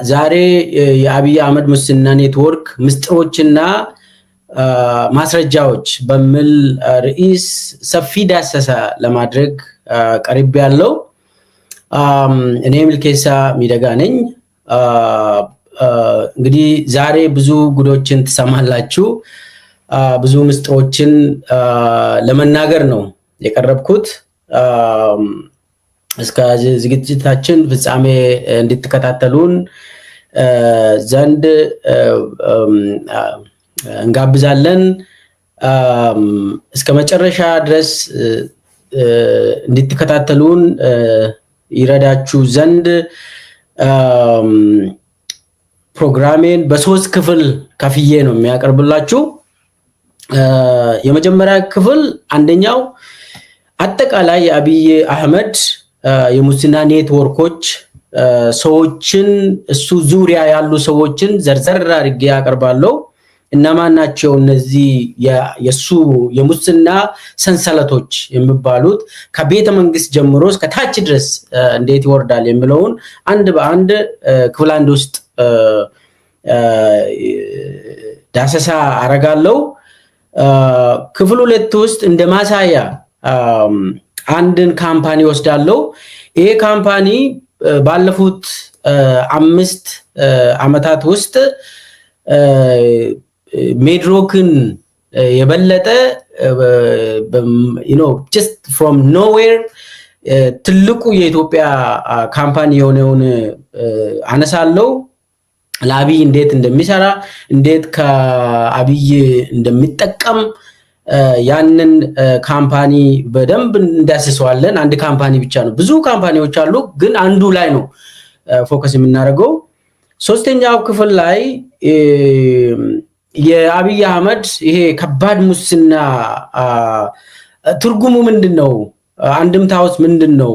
ዛሬ የአብይ አህመድ ሙስና ኔትወርክ ምስጢሮችና ማስረጃዎች በሚል ርዕስ ሰፊ ዳሰሳ ለማድረግ ቀርብ ያለው እኔ ሚልኬሳ ሚደጋ ነኝ። እንግዲህ ዛሬ ብዙ ጉዶችን ትሰማላችሁ። ብዙ ምስጢሮችን ለመናገር ነው የቀረብኩት። እስከ ዝግጅታችን ፍጻሜ እንድትከታተሉን ዘንድ እንጋብዛለን። እስከ መጨረሻ ድረስ እንድትከታተሉን ይረዳችሁ ዘንድ ፕሮግራሜን በሶስት ክፍል ከፍዬ ነው የሚያቀርብላችሁ። የመጀመሪያ ክፍል አንደኛው አጠቃላይ የአብይ አህመድ የሙስና ኔትወርኮች ሰዎችን፣ እሱ ዙሪያ ያሉ ሰዎችን ዘርዘር አድርጌ ያቀርባለሁ። እነማን ናቸው እነዚህ የሱ የሙስና ሰንሰለቶች የሚባሉት፣ ከቤተ መንግስት ጀምሮ እስከ ታች ድረስ እንዴት ይወርዳል የሚለውን አንድ በአንድ ክፍል አንድ ውስጥ ዳሰሳ አረጋለሁ። ክፍል ሁለት ውስጥ እንደ ማሳያ አንድን company ወስዳለሁ። ይሄ company ባለፉት 5 አመታት ውስጥ ሚድሮክን የበለጠ just from nowhere ትልቁ የኢትዮጵያ company የሆነውን አነሳለው። ለአብይ እንዴት እንደሚሰራ፣ እንዴት ከአብይ እንደሚጠቀም ያንን company በደንብ እንዳስሰዋለን። አንድ company ብቻ ነው፣ ብዙ company ዎች አሉ፣ ግን አንዱ ላይ ነው focus የምናደርገው። ሶስተኛው ክፍል ላይ የአብይ አህመድ ይሄ ከባድ ሙስና ትርጉሙ ምንድን ነው? አንድምታውስ ምንድን ነው?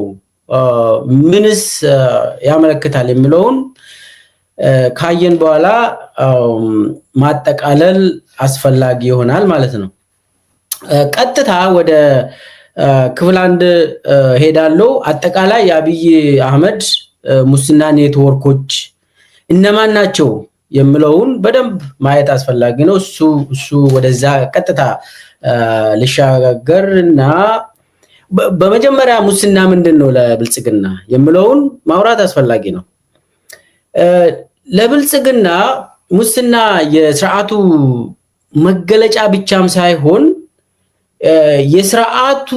ምንስ ያመለክታል የሚለውን ካየን በኋላ ማጠቃለል አስፈላጊ ይሆናል ማለት ነው። ቀጥታ ወደ ክፍል አንድ ሄዳለሁ። አጠቃላይ የአብይ አህመድ ሙስና ኔትወርኮች እነማን ናቸው የሚለውን በደንብ ማየት አስፈላጊ ነው። እሱ ወደዛ ቀጥታ ልሻገር እና በመጀመሪያ ሙስና ምንድን ነው ለብልጽግና የሚለውን ማውራት አስፈላጊ ነው። ለብልጽግና ሙስና የስርዓቱ መገለጫ ብቻም ሳይሆን የስርዓቱ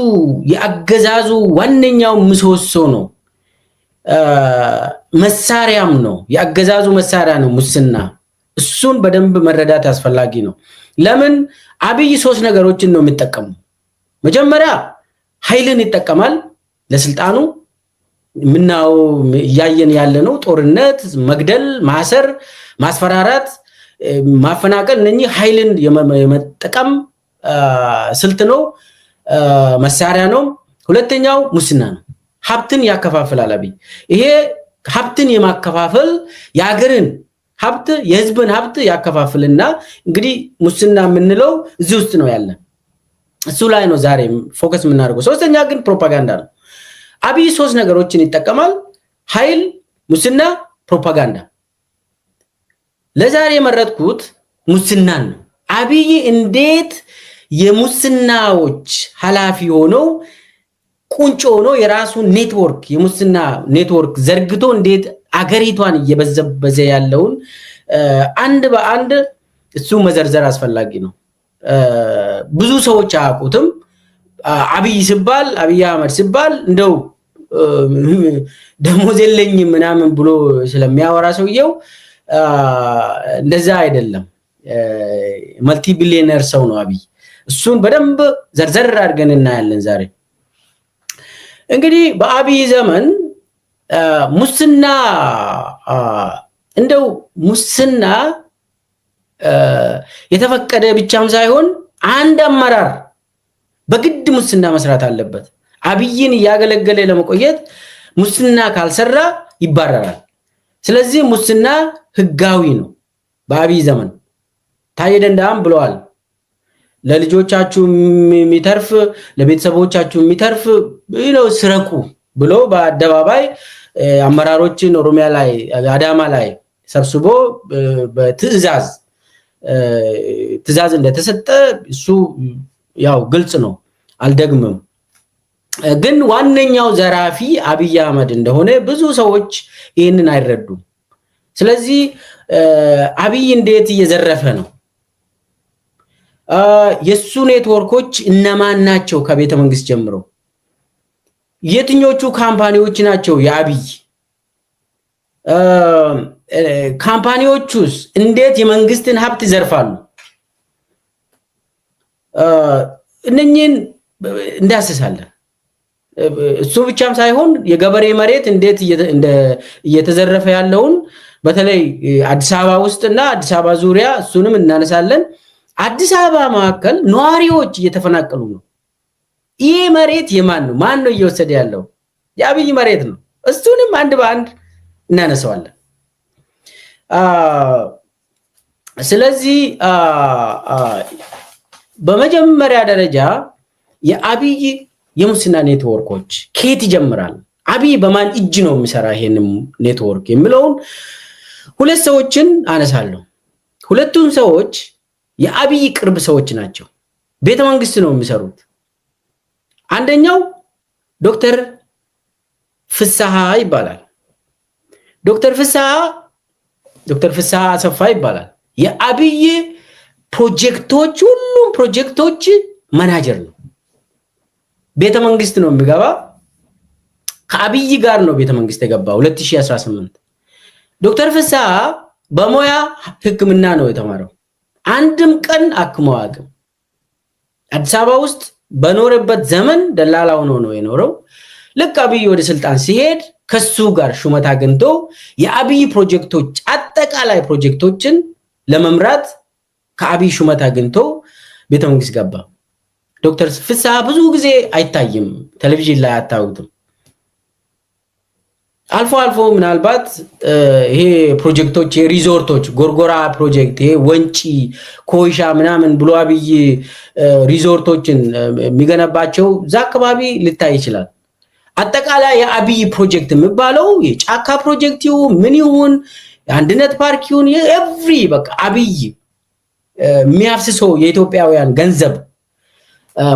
የአገዛዙ ዋነኛው ምሰሶ ነው፣ መሳሪያም ነው። የአገዛዙ መሳሪያ ነው ሙስና። እሱን በደንብ መረዳት አስፈላጊ ነው። ለምን አብይ ሶስት ነገሮችን ነው የሚጠቀሙ። መጀመሪያ ኃይልን ይጠቀማል ለስልጣኑ። ምናው እያየን ያለ ነው። ጦርነት፣ መግደል፣ ማሰር፣ ማስፈራራት፣ ማፈናቀል፣ እነኚህ ኃይልን የመጠቀም ስልት ነው፣ መሳሪያ ነው። ሁለተኛው ሙስና ነው። ሀብትን ያከፋፍላል አብይ። ይሄ ሀብትን የማከፋፈል የሀገርን ሀብት የህዝብን ሀብት ያከፋፍልና እንግዲህ ሙስና የምንለው እዚህ ውስጥ ነው ያለ። እሱ ላይ ነው ዛሬ focus የምናደርገው። ሶስተኛ ግን ፕሮፓጋንዳ ነው። አብይ ሶስት ነገሮችን ይጠቀማል፦ ኃይል፣ ሙስና፣ ፕሮፓጋንዳ። ለዛሬ የመረጥኩት ሙስናን ነው። አብይ እንዴት የሙስናዎች ኃላፊ ሆነው ቁንጮ ሆኖ የራሱን ኔትወርክ የሙስና ኔትወርክ ዘርግቶ እንዴት አገሪቷን እየበዘበዘ ያለውን አንድ በአንድ እሱ መዘርዘር አስፈላጊ ነው። ብዙ ሰዎች አያውቁትም። አብይ ሲባል፣ አብይ አህመድ ሲባል እንደው ደሞዝ የለኝም ምናምን ብሎ ስለሚያወራ ሰውየው እንደዛ አይደለም። Multi billionaire ሰው ነው አብይ። እሱን በደንብ ዘርዘር አድርገን እናያለን ዛሬ። እንግዲህ በአብይ ዘመን ሙስና እንደው ሙስና የተፈቀደ ብቻም ሳይሆን አንድ አመራር በግድ ሙስና መስራት አለበት። አብይን እያገለገለ ለመቆየት ሙስና ካልሰራ ይባረራል። ስለዚህ ሙስና ህጋዊ ነው በአብይ ዘመን። ታዬ ደንደአም ብለዋል። ለልጆቻችሁ የሚተርፍ፣ ለቤተሰቦቻችሁ የሚተርፍ ነው ስረቁ ብሎ በአደባባይ አመራሮችን ኦሮሚያ ላይ፣ አዳማ ላይ ሰብስቦ በትዕዛዝ ትዕዛዝ እንደተሰጠ እሱ ያው ግልጽ ነው፣ አልደግምም። ግን ዋነኛው ዘራፊ አብይ አህመድ እንደሆነ ብዙ ሰዎች ይህንን አይረዱም። ስለዚህ አብይ እንዴት እየዘረፈ ነው? የሱ ኔትወርኮች እነማን ናቸው? ከቤተ መንግስት ጀምሮ የትኞቹ company ዎች ናቸው የአብይ company ዎቹስ እንዴት የመንግስትን ሀብት ይዘርፋሉ? እነኚህን እንዳስሳለን። እሱ ብቻም ሳይሆን የገበሬ መሬት እንዴት እየተዘረፈ ያለውን በተለይ አዲስ አበባ ውስጥና አዲስ አበባ ዙሪያ እሱንም እናነሳለን። አዲስ አበባ መካከል ነዋሪዎች እየተፈናቀሉ ነው። ይህ መሬት የማን ነው? ማን ነው እየወሰደ ያለው? የአብይ መሬት ነው። እሱንም አንድ በአንድ እናነሳዋለን። ስለዚህ በመጀመሪያ ደረጃ የአብይ የሙስና ኔትወርኮች ከየት ይጀምራል? አብይ በማን እጅ ነው የሚሰራ ይሄን ኔትወርክ የሚለውን ሁለት ሰዎችን አነሳለሁ። ሁለቱም ሰዎች የአብይ ቅርብ ሰዎች ናቸው። ቤተ መንግስት ነው የሚሰሩት። አንደኛው ዶክተር ፍስሐ ይባላል። ዶክተር ፍስሐ አሰፋ ይባላል። የአብይ ፕሮጀክቶች፣ ሁሉም ፕሮጀክቶች ማናጀር ነው። ቤተ መንግስት ነው የሚገባ። ከአብይ ጋር ነው ቤተ መንግስት የገባ 2018። ዶክተር ፍስሐ በሙያ ሕክምና ነው የተማረው። አንድም ቀን አክሞ አያውቅም። አዲስ አበባ ውስጥ በኖረበት ዘመን ደላላ ሆኖ ነው የኖረው። ልክ አብይ ወደ ስልጣን ሲሄድ ከሱ ጋር ሹመት አግኝቶ የአብይ ፕሮጀክቶች፣ አጠቃላይ ፕሮጀክቶችን ለመምራት ከአብይ ሹመት አግኝቶ ቤተመንግስት ገባ። ዶክተር ፍስሐ ብዙ ጊዜ አይታይም፣ ቴሌቪዥን ላይ አታዩትም። አልፎ አልፎ ምናልባት ይሄ ፕሮጀክቶች፣ የሪዞርቶች፣ ጎርጎራ ፕሮጀክት፣ ይሄ ወንጪ፣ ኮይሻ ምናምን ብሎ አብይ ሪዞርቶችን የሚገነባቸው እዛ አካባቢ ሊታይ ይችላል። አጠቃላይ የአብይ ፕሮጀክት የሚባለው የጫካ ፕሮጀክት ይሁን ምን ይሁን፣ የአንድነት ፓርክ ይሁን፣ every በቃ አብይ የሚያፍስሰው የኢትዮጵያውያን ገንዘብ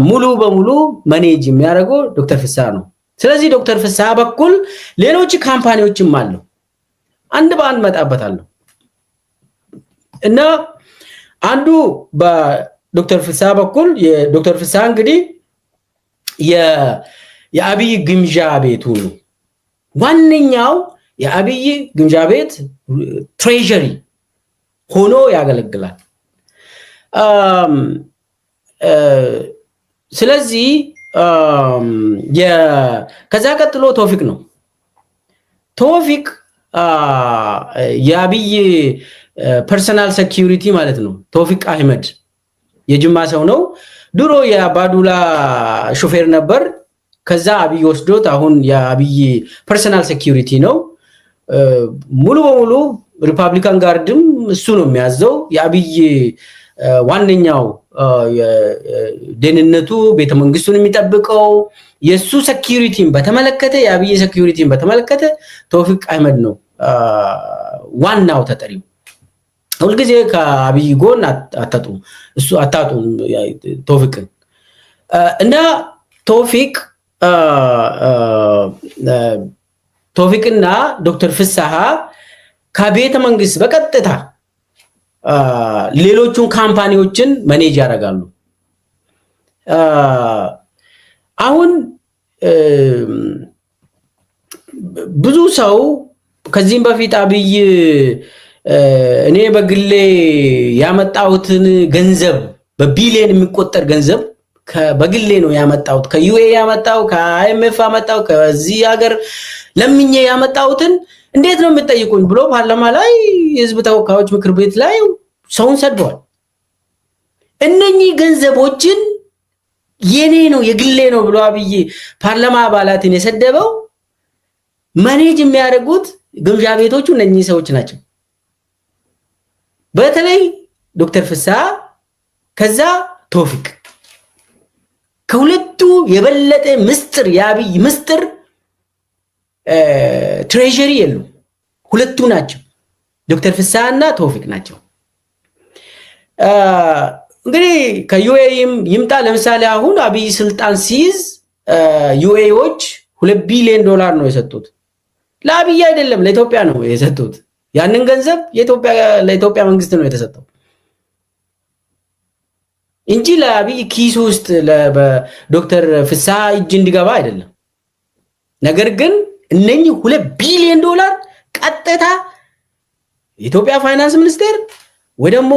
ሙሉ በሙሉ manage የሚያደርገው ዶክተር ፍስሐ ነው። ስለዚህ ዶክተር ፍስሐ በኩል ሌሎች company ዎችም አሉ። አንድ በአንድ መጣበታለሁ። እና አንዱ በዶክተር ፍስሐ በኩል፣ የዶክተር ፍስሐ እንግዲህ የአብይ ግምጃ ቤቱ ነው። ዋነኛው የአብይ ግምጃ ቤት treasury ሆኖ ያገለግላል። ስለዚህ ከዛ ቀጥሎ ቶፊቅ ነው። ቶፊቅ የአብይ personal security ማለት ነው። ቶፊቅ አህመድ የጅማ ሰው ነው። ድሮ የአባዱላ ሾፌር ነበር። ከዛ አብይ ወስዶት አሁን የአብይ personal security ነው። ሙሉ በሙሉ Republican Guard ም እሱ ነው የሚያዘው። የአብይ ዋነኛው ደህንነቱ፣ ቤተመንግስቱን የሚጠብቀው፣ የእሱ security ን በተመለከተ፣ የአብይ security ን በተመለከተ ቶፊቅ አህመድ ነው ዋናው ተጠሪው። ሁልጊዜ ከአብይ ጎን አታጡም፣ እሱ አታጡም ቶፊቅን። እና ቶፊቅና ዶክተር ፍስሐ ከቤተ መንግስት በቀጥታ ሌሎቹን company ዎችን manage ያደርጋሉ። አሁን ብዙ ሰው ከዚህም በፊት አብይ እኔ በግሌ ያመጣሁትን ገንዘብ፣ በቢሊየን የሚቆጠር ገንዘብ በግሌ ነው ያመጣሁት፣ ከ UAE ያመጣው፣ ከ IMF ያመጣው፣ ከዚህ ሀገር ለምኜ ያመጣሁትን እንዴት ነው የምትጠይቁኝ ብሎ ፓርላማ ላይ፣ የህዝብ ተወካዮች ምክር ቤት ላይ ሰውን ሰድበዋል። እነኚህ ገንዘቦችን የኔ ነው፣ የግሌ ነው ብሎ አብይ ፓርላማ አባላትን የሰደበው manage የሚያደርጉት ግምጃ ቤቶቹ እነኚህ ሰዎች ናቸው። በተለይ ዶክተር ፍስሐ ከዛ ቶፊቅ፣ ከሁለቱ የበለጠ ምስጢር፣ የአብይ ምስጢር Treasury የሉም። ሁለቱ ናቸው፣ ዶክተር ፍስሐ እና ተውፊቅ ናቸው። እንግዲህ ከ UAE ም ይምጣ። ለምሳሌ አሁን አብይ ስልጣን ሲይዝ UAE ዎች $2 ቢሊዮን ነው የሰጡት። ለአብይ አይደለም፣ ለኢትዮጵያ ነው የሰጡት። ያንን ገንዘብ ለኢትዮጵያ መንግስት ነው የተሰጠው እንጂ ለአብይ ኪስ ውስጥ በዶክተር ፍስሐ እጅ እንዲገባ አይደለም። ነገር ግን እነኚህ $2 ቢሊዮን ቀጥታ የኢትዮጵያ ፋይናንስ ሚኒስቴር ወይ ደግሞ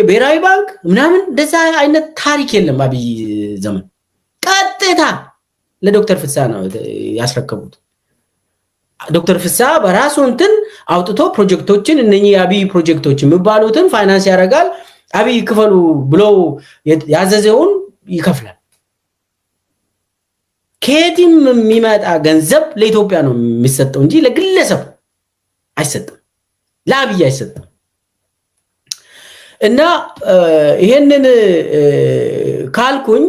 ብሔራዊ ባንክ ምናምን እንደዛ አይነት ታሪክ የለም። አብይ ዘመን ቀጥታ ለዶክተር ፍስሐ ነው ያስረከቡት። ዶክተር ፍስሐ በራሱ እንትን አውጥቶ ፕሮጀክቶችን፣ እነኚህ የአብይ ፕሮጀክቶች የሚባሉትን ፋይናንስ ያደርጋል። አብይ ክፈሉ ብሎ ያዘዘውን ይከፍላል። ከየትም የሚመጣ ገንዘብ ለኢትዮጵያ ነው የሚሰጠው እንጂ ለግለሰብ አይሰጥም፣ ለአብይ አይሰጥም። እና ይሄንን ካልኩኝ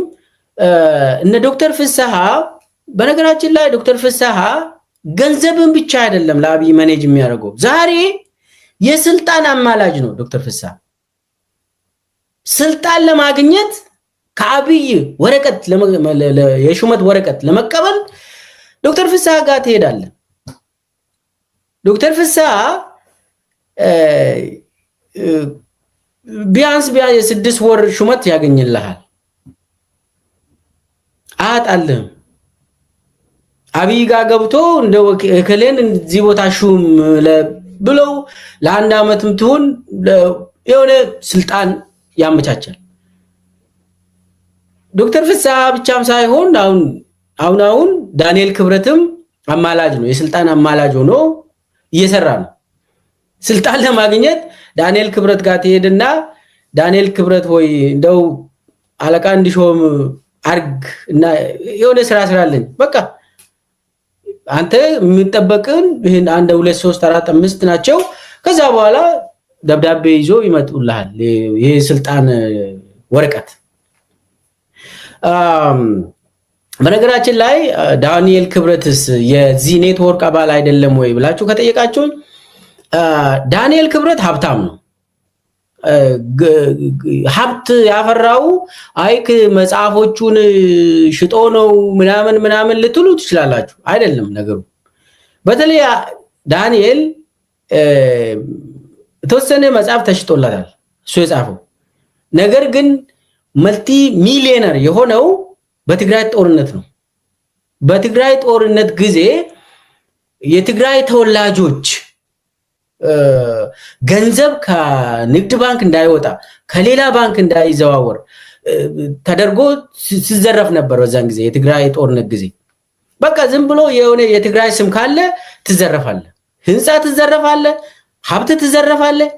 እነ ዶክተር ፍስሐ፣ በነገራችን ላይ ዶክተር ፍስሐ ገንዘብን ብቻ አይደለም ለአብይ manage የሚያደርገው፣ ዛሬ የስልጣን አማላጅ ነው ዶክተር ፍስሐ። ስልጣን ለማግኘት፣ ከአብይ ወረቀት፣ የሹመት ወረቀት ለመቀበል ዶክተር ፍስሐ ጋር ትሄዳለህ። ዶክተር ፍስሐ ቢያንስ ቢያንስ የ6 ወር ሹመት ያገኝልሃል። አያጣልህም። አብይ ጋር ገብቶ እንደ እከሌን እዚህ ቦታ ሹም ብለው ለአንድ ዓመትም ትሁን የሆነ ስልጣን ያመቻቻል። ዶክተር ፍስሐ ብቻም ሳይሆን አሁን አሁን አሁን ዳንኤል ክብረትም አማላጅ ነው። የስልጣን አማላጅ ሆኖ እየሰራ ነው። ስልጣን ለማግኘት ዳንኤል ክብረት ጋር ትሄድና "ዳንኤል ክብረት ወይ እንደው አለቃ እንዲሾም አርግ እና የሆነ ስራ ስራልኝ።" በቃ አንተ የሚጠበቅን ይህን አንድ፣ ሁለት፣ ሶስት፣ አራት፣ አምስት ናቸው። ከዛ በኋላ ደብዳቤ ይዞ ይመጡልሃል። ይሄ ስልጣን ወረቀት። በነገራችን ላይ ዳንኤል ክብረትስ የዚህ ኔትወርክ አባል አይደለም ወይ ብላችሁ ከጠየቃችሁኝ፣ ዳንኤል ክብረት ሀብታም ነው። ሀብት ያፈራው አይክ መጽሐፎቹን ሽጦ ነው ምናምን ምናምን ልትሉ ትችላላችሁ። አይደለም ነገሩ። በተለይ ዳንኤል የተወሰነ መጽሐፍ ተሽጦለታል እሱ የጻፈው። ነገር ግን multi millionaire የሆነው በትግራይ ጦርነት ነው። በትግራይ ጦርነት ጊዜ የትግራይ ተወላጆች ገንዘብ ከንግድ ባንክ እንዳይወጣ፣ ከሌላ ባንክ እንዳይዘዋወር ተደርጎ ሲዘረፍ ነበር። በዛን ጊዜ፣ የትግራይ ጦርነት ጊዜ፣ በቃ ዝም ብሎ የሆነ የትግራይ ስም ካለ ትዘረፋለህ፣ ህንፃ ትዘረፋለህ፣ ሀብት ትዘረፋለህ፣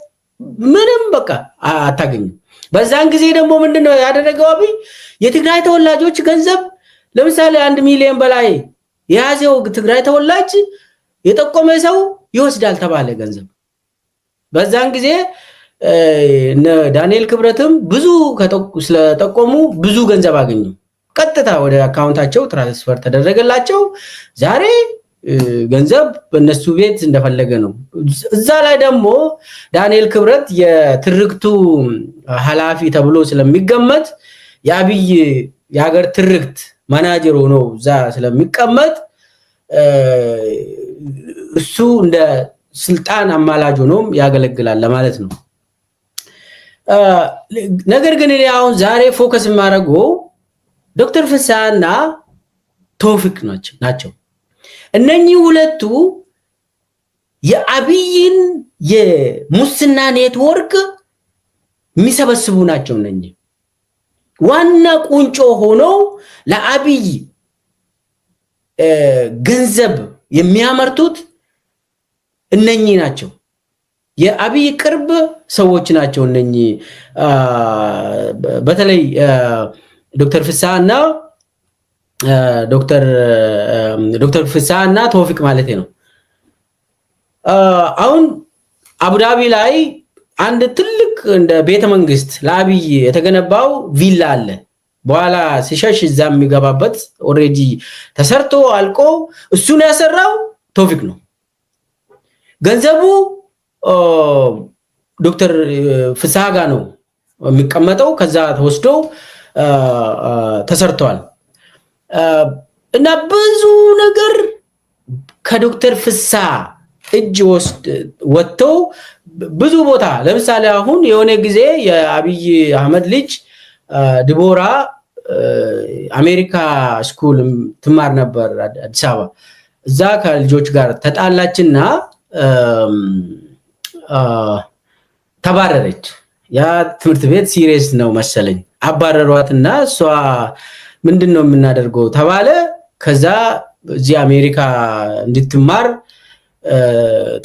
ምንም በቃ አታገኝም። በዛን ጊዜ ደግሞ ምንድነው ያደረገው አብይ? የትግራይ ተወላጆች ገንዘብ፣ ለምሳሌ 1 ሚሊዮን በላይ የያዘው ትግራይ ተወላጅ የጠቆመ ሰው ይወስዳል ተባለ ገንዘብ። በዛን ጊዜ ዳንኤል ክብረትም ብዙ ስለጠቆሙ ብዙ ገንዘብ አገኙ። ቀጥታ ወደ አካውንታቸው transfer ተደረገላቸው። ዛሬ ገንዘብ በእነሱ ቤት እንደፈለገ ነው። እዛ ላይ ደግሞ ዳንኤል ክብረት የትርክቱ ኃላፊ ተብሎ ስለሚገመት፣ የአብይ የሀገር ትርክት ማናጀር ሆኖ እዛ ስለሚቀመጥ፣ እሱ እንደ ስልጣን አማላጅ ሆኖም ያገለግላል ለማለት ነው። ነገር ግን እኔ አሁን ዛሬ focus የማደርገው ዶክተር ፍስሐና ተውፊቅ ናቸው። እነኚህ ሁለቱ የአብይን የሙስና ኔትወርክ የሚሰበስቡ ናቸው። እነኚህ ዋና ቁንጮ ሆነው ለአብይ ገንዘብ የሚያመርቱት እነኚህ ናቸው። የአብይ ቅርብ ሰዎች ናቸው። እነኚህ በተለይ ዶክተር ፍስሐ እና ዶክተር ፍስሐ እና ተውፊቅ ማለት ነው። አሁን አቡዳቢ ላይ አንድ ትልቅ እንደ ቤተ መንግስት ለአብይ የተገነባው ቪላ አለ። በኋላ ሲሸሽ እዛ የሚገባበት already ተሰርቶ አልቆ እሱን ያሰራው ቶፊቅ ነው። ገንዘቡ ዶክተር ፍስሐ ጋር ነው የሚቀመጠው። ከዛ ተወስዶ ተሰርተዋል እና ብዙ ነገር ከዶክተር ፍስሐ እጅ ወጥተው ብዙ ቦታ፣ ለምሳሌ አሁን የሆነ ጊዜ የአብይ አህመድ ልጅ ድቦራ አሜሪካ school ትማር ነበር አዲስ አበባ። እዛ ከልጆች ጋር ተጣላችና ተባረረች። ያ ትምህርት ቤት serious ነው መሰለኝ። አባረሯትና እሷ ምንድን ነው የምናደርገው ተባለ። ከዛ እዚህ አሜሪካ እንድትማር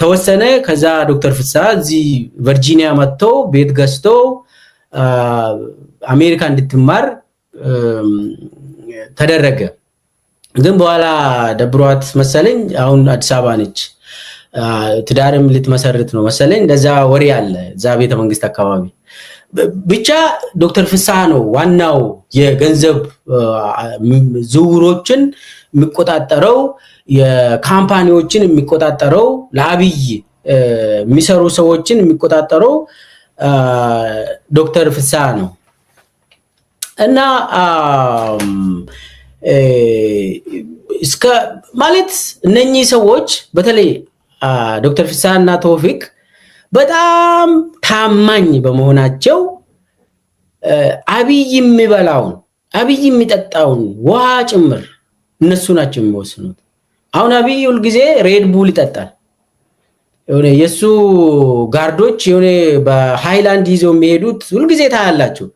ተወሰነ። ከዛ ዶክተር ፍስሐ እዚህ ቨርጂኒያ መጥቶ ቤት ገዝቶ አሜሪካ እንድትማር ተደረገ። ግን በኋላ ደብሯት መሰለኝ አሁን አዲስ አበባ ነች። ትዳርም ልትመሰርት ነው መሰለኝ። እንደዛ ወሬ አለ እዛ ቤተ መንግስት አካባቢ። ብቻ ዶክተር ፍስሐ ነው ዋናው የገንዘብ ዝውውሮችን የሚቆጣጠረው፣ የ company ዎችን የሚቆጣጠረው፣ ለአብይ የሚሰሩ ሰዎችን የሚቆጣጠረው ዶክተር ፍስሐ ነው። እና እስከ ማለት እነኚህ ሰዎች፣ በተለይ ዶክተር ፍስሐ እና ቶፊቅ በጣም ታማኝ በመሆናቸው አብይ የሚበላውን፣ አብይ የሚጠጣውን ውሃ ጭምር እነሱ ናቸው የሚወስኑት። አሁን አብይ ሁልጊዜ Red Bull ይጠጣል። የሆነ የእሱ guard ኦች የሆነ በሃይላንድ ይዘው የሚሄዱት ሁልጊዜ ታያላችሁ።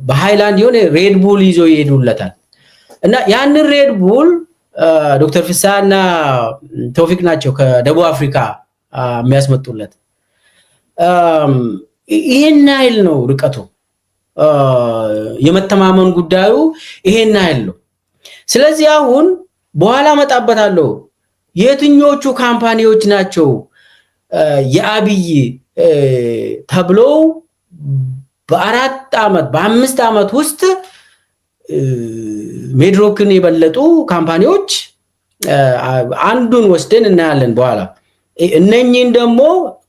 በሃይላንድ የሆነ Red Bull ይዘው ይሄዱለታል። እና ያንን Red Bull ዶክተር ፍስሐ እና ቶፊቅ ናቸው ከደቡብ አፍሪካ የሚያስመጡለት። ይሄን ያህል ነው ርቀቱ። የመተማመን ጉዳዩ ይሄን ያህል ነው። ስለዚህ አሁን በኋላ እመጣበታለሁ። የትኞቹ company ዎች ናቸው የአብይ ተብለው በ4 ዓመት በ5 ዓመት ውስጥ ሚድሮክን የበለጡ company ዎች፣ አንዱን ወስደን እናያለን በኋላ። እነኚህን ደግሞ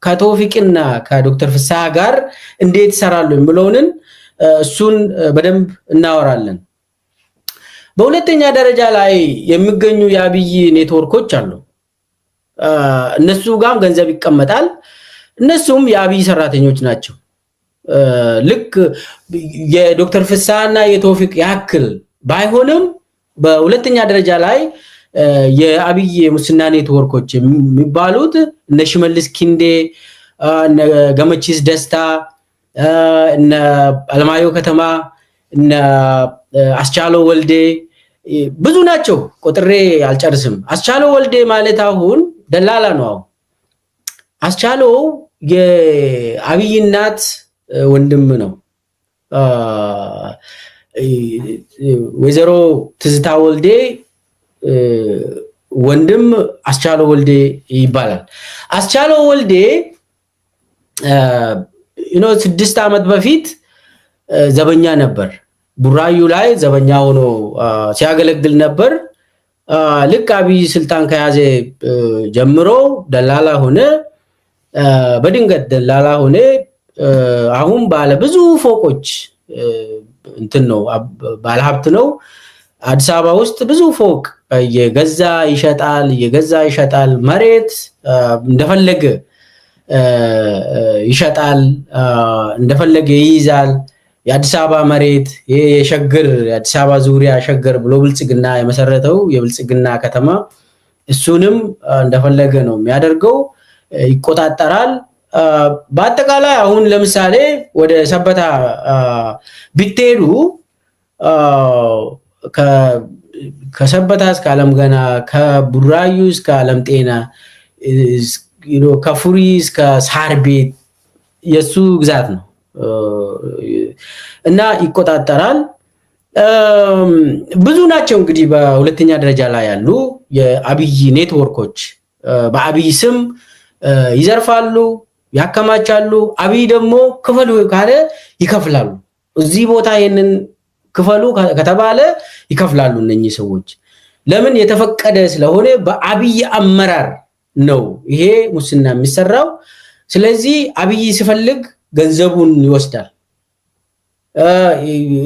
ከቶፊቅና ከዶክተር ፍስሐ ጋር እንዴት ይሰራሉ የሚለውንን እሱን በደንብ እናወራለን። በሁለተኛ ደረጃ ላይ የሚገኙ የአብይ ኔትወርኮች አሉ። እነሱ ጋም ገንዘብ ይቀመጣል። እነሱም የአብይ ሰራተኞች ናቸው። ልክ የዶክተር ፍስሐ እና የቶፊቅ ያክል ባይሆንም በሁለተኛ ደረጃ ላይ የአብይ የሙስና ኔትወርኮች የሚባሉት እነ ሽመልስ ኪንዴ፣ እነ ገመቺስ ደስታ፣ እነ አለማየሁ ከተማ፣ እነ አስቻለው ወልዴ ብዙ ናቸው። ቆጥሬ አልጨርስም። አስቻለው ወልዴ ማለት አሁን ደላላ ነው። አሁን አስቻለው የአብይ እናት ወንድም ነው። ወይዘሮ ትዝታ ወልዴ ወንድም አስቻለው ወልዴ ይባላል። አስቻለው ወልዴ 6 ዓመት በፊት ዘበኛ ነበር። ቡራዩ ላይ ዘበኛ ሆኖ ሲያገለግል ነበር። ልክ አብይ ስልጣን ከያዘ ጀምሮ ደላላ ሆነ። በድንገት ደላላ ሆነ። አሁን ባለ ብዙ ፎቆች እንትን ነው፣ ባለሀብት ነው። አዲስ አበባ ውስጥ ብዙ ፎቅ እየገዛ ይሸጣል፣ እየገዛ ይሸጣል። መሬት እንደፈለገ ይሸጣል፣ እንደፈለገ ይይዛል። የአዲስ አበባ መሬት፣ ይሄ የሸገር፣ የአዲስ አበባ ዙሪያ ሸገር ብሎ ብልጽግና የመሰረተው የብልጽግና ከተማ፣ እሱንም እንደፈለገ ነው የሚያደርገው፣ ይቆጣጠራል። በአጠቃላይ አሁን ለምሳሌ ወደ ሰበታ ብትሄዱ ከሰበታ እስከ አለም ገና፣ ከቡራዩ እስከ አለም ጤና፣ ከፉሪ እስከ ሳር ቤት የእሱ ግዛት ነው እና ይቆጣጠራል። ብዙ ናቸው እንግዲህ በሁለተኛ ደረጃ ላይ ያሉ የአብይ ኔትወርኮች። በአብይ ስም ይዘርፋሉ፣ ያከማቻሉ። አብይ ደግሞ ክፈሉ ካለ ይከፍላሉ። እዚህ ቦታ ይህንን ክፈሉ ከተባለ ይከፍላሉ እነኚህ ሰዎች። ለምን? የተፈቀደ ስለሆነ በአብይ አመራር ነው ይሄ ሙስና የሚሰራው። ስለዚህ አብይ ሲፈልግ ገንዘቡን ይወስዳል።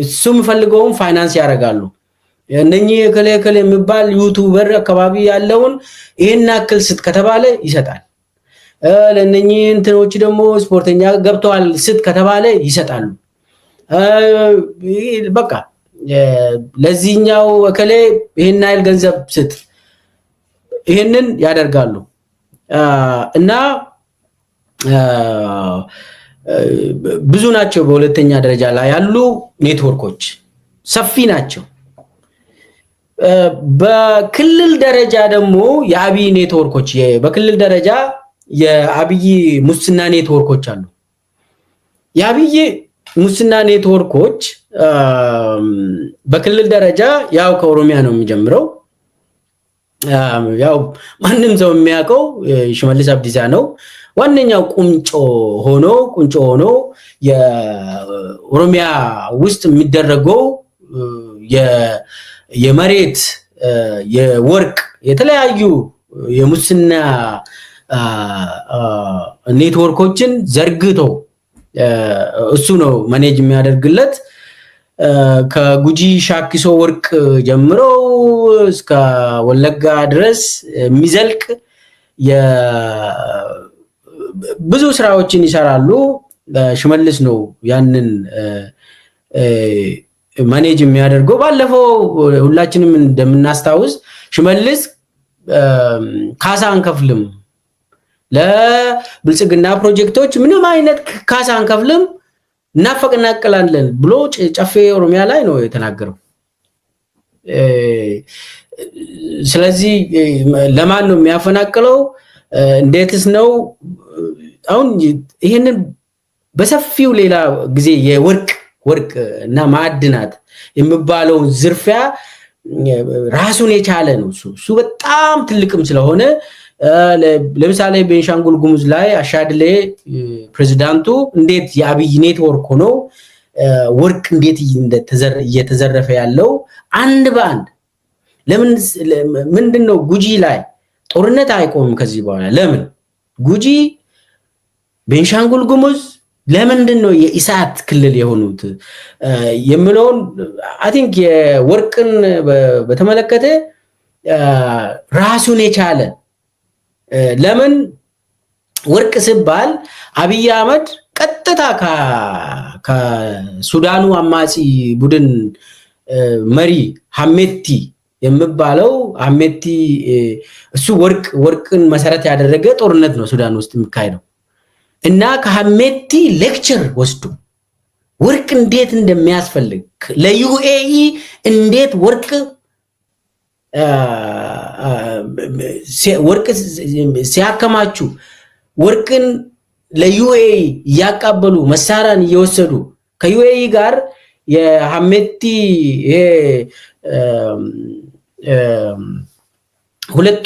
እሱ የሚፈልገውን ፋይናንስ ያደርጋሉ። እነኚህ እከሌ እከሌ የሚባል YouTuber አካባቢ ያለውን ይሄን ያክል ስጥ ከተባለ ይሰጣል። ለእነኚህ እንትኖች ደግሞ ስፖርተኛ ገብተዋል ስጥ ከተባለ ይሰጣሉ። በቃ ለዚህኛው እከሌ ይሄን ያህል ገንዘብ ስጥ፣ ይሄንን ያደርጋሉ። እና ብዙ ናቸው። በሁለተኛ ደረጃ ላይ ያሉ ኔትወርኮች ሰፊ ናቸው። በክልል ደረጃ ደግሞ የአብይ ኔትወርኮች፣ በክልል ደረጃ የአብይ ሙስና ኔትወርኮች አሉ። የአብይ ሙስና ኔትወርኮች በክልል ደረጃ ያው ከኦሮሚያ ነው የሚጀምረው። ያው ማንም ሰው የሚያውቀው ሽመልስ አብዲሳ ነው። ዋነኛው ቁንጮ ሆኖ የኦሮሚያ ውስጥ የሚደረገው የመሬት፣ የወርቅ፣ የተለያዩ የሙስና ኔትወርኮችን ዘርግቶ እሱ ነው manage የሚያደርግለት። ከጉጂ ሻኪሶ ወርቅ ጀምሮ እስከ ወለጋ ድረስ የሚዘልቅ ብዙ ስራዎችን ይሰራሉ። ሽመልስ ነው ያንን manage የሚያደርገው። ባለፈው ሁላችንም እንደምናስታውስ ሽመልስ ካሳ አንከፍልም፣ ለብልጽግና ፕሮጀክቶች ምንም አይነት ካሳ አንከፍልም፣ እናፈናቅላለን ብሎ ጨፌ ኦሮሚያ ላይ ነው የተናገረው። ስለዚህ ለማን ነው የሚያፈናቅለው? እንዴትስ ነው? አሁን ይህንን በሰፊው ሌላ ጊዜ የወርቅ ወርቅ እና ማዕድናት የሚባለውን ዝርፊያ ራሱን የቻለ ነው። እሱ በጣም ትልቅም ስለሆነ፣ ለምሳሌ ቤንሻንጉል ጉሙዝ ላይ አሻድሌ ፕሬዚዳንቱ እንዴት የአብይ ኔትወርክ ሆኖ ወርቅ እንዴት እየተዘረፈ ያለው አንድ በአንድ፣ ለምን፣ ምንድን ነው፣ ጉጂ ላይ ጦርነት አይቆምም ከዚህ በኋላ? ለምን ጉጂ፣ ቤንሻንጉል ጉሙዝ ለምንድን ነው የኢሳት ክልል የሆኑት የሚለውን I think የወርቅን በተመለከተ ራሱን የቻለ፣ ለምን ወርቅ ሲባል አብይ አህመድ ቀጥታ ከሱዳኑ አማጺ ቡድን መሪ ሀሜቲ የሚባለው፣ ሀሜቲ እሱ ወርቅን መሰረት ያደረገ ጦርነት ነው ሱዳን ውስጥ የሚካሄደው፣ እና ከሀሜቲ lecture ወስዶ ወርቅ እንዴት እንደሚያስፈልግ፣ ለ UAE እንዴት ወርቅ ሲያከማቹ፣ ወርቅን ለ UAE እያቃበሉ መሳሪያን እየወሰዱ፣ ከ UAE ጋር የሀሜቲ ይሄ ሁለቱ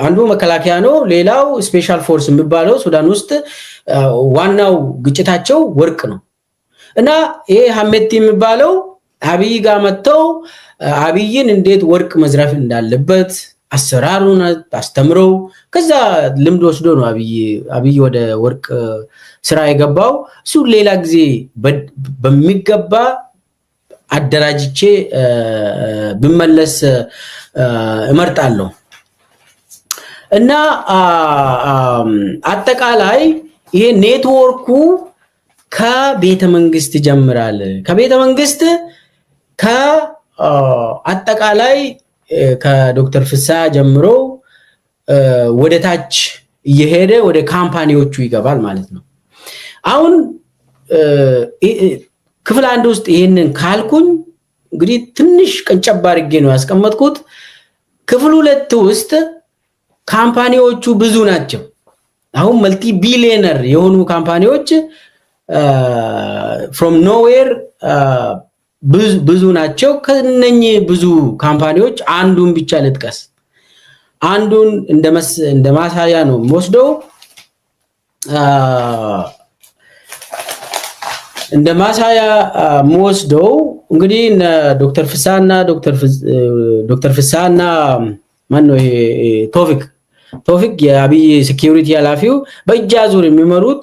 አንዱ መከላከያ ነው፣ ሌላው special force የሚባለው ሱዳን ውስጥ ዋናው ግጭታቸው ወርቅ ነው። እና ይሄ ሀሜቲ የሚባለው አብይ ጋር መጥተው አብይን እንዴት ወርቅ መዝረፍ እንዳለበት አሰራሩን አስተምረው ከዛ ልምድ ወስዶ ነው አብይ ወደ ወርቅ ስራ የገባው። እሱ ሌላ ጊዜ በሚገባ አደራጅቼ ብመለስ እመርጣለሁ። እና አጠቃላይ ይሄ ኔትወርኩ ከቤተ መንግስት ይጀምራል። ከቤተ መንግስት፣ ከአጠቃላይ ከዶክተር ፍስሐ ጀምሮ ወደ ታች እየሄደ ወደ company ዎቹ ይገባል ማለት ነው። አሁን ክፍል አንድ ውስጥ ይሄንን ካልኩኝ እንግዲህ ትንሽ ቀንጨብ አድርጌ ነው ያስቀመጥኩት። ክፍል ሁለት ውስጥ company ዎቹ ብዙ ናቸው። አሁን multi billionaire የሆኑ company ዎች from nowhere ብዙ ናቸው። ከነኚህ ብዙ company ዎች አንዱን ብቻ ልጥቀስ። አንዱን እንደ ማሳያ ነው የምወስደው። እንደ ማሳያ የምወስደው እንግዲህ ዶክተር ፍስሐና ማነው ይሄ ቶፊክ የአብይ security ኃላፊው በእጅ አዙር የሚመሩት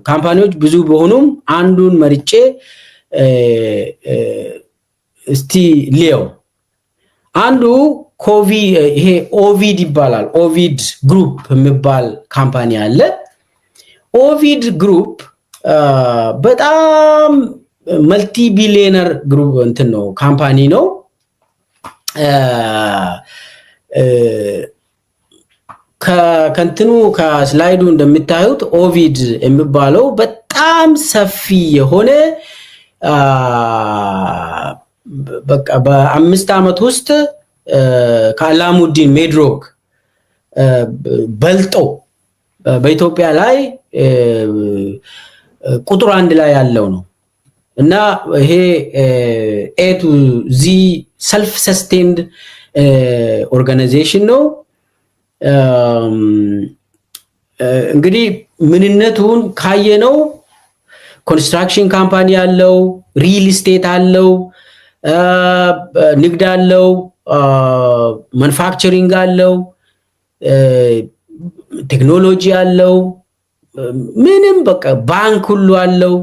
company ዎች ብዙ ቢሆኑም አንዱን መርጬ እስቲ ልየው። አንዱ ኮቪ ይሄ ኦቪድ ይባላል። ኦቪድ ግሩፕ የሚባል company አለ። ኦቪድ ግሩፕ በጣም multi billionaire group እንትን ነው፣ company ነው። ከእንትኑ ከ slide ኡ እንደምታዩት ኦቪድ የሚባለው በጣም ሰፊ የሆነ፣ በቃ በ5 ዓመት ውስጥ ከአላሙዲን ሜድሮክ በልጦ በኢትዮጵያ ላይ ቁጥር አንድ ላይ ያለው ነው። እና ይሄ A to Z self sustained organization ነው። እንግዲህ ምንነቱን ካየነው construction company አለው፣ real estate አለው፣ ንግድ አለው፣ manufacturing አለው፣ ቴክኖሎጂ አለው፣ ምንም በቃ ባንክ ሁሉ አለው።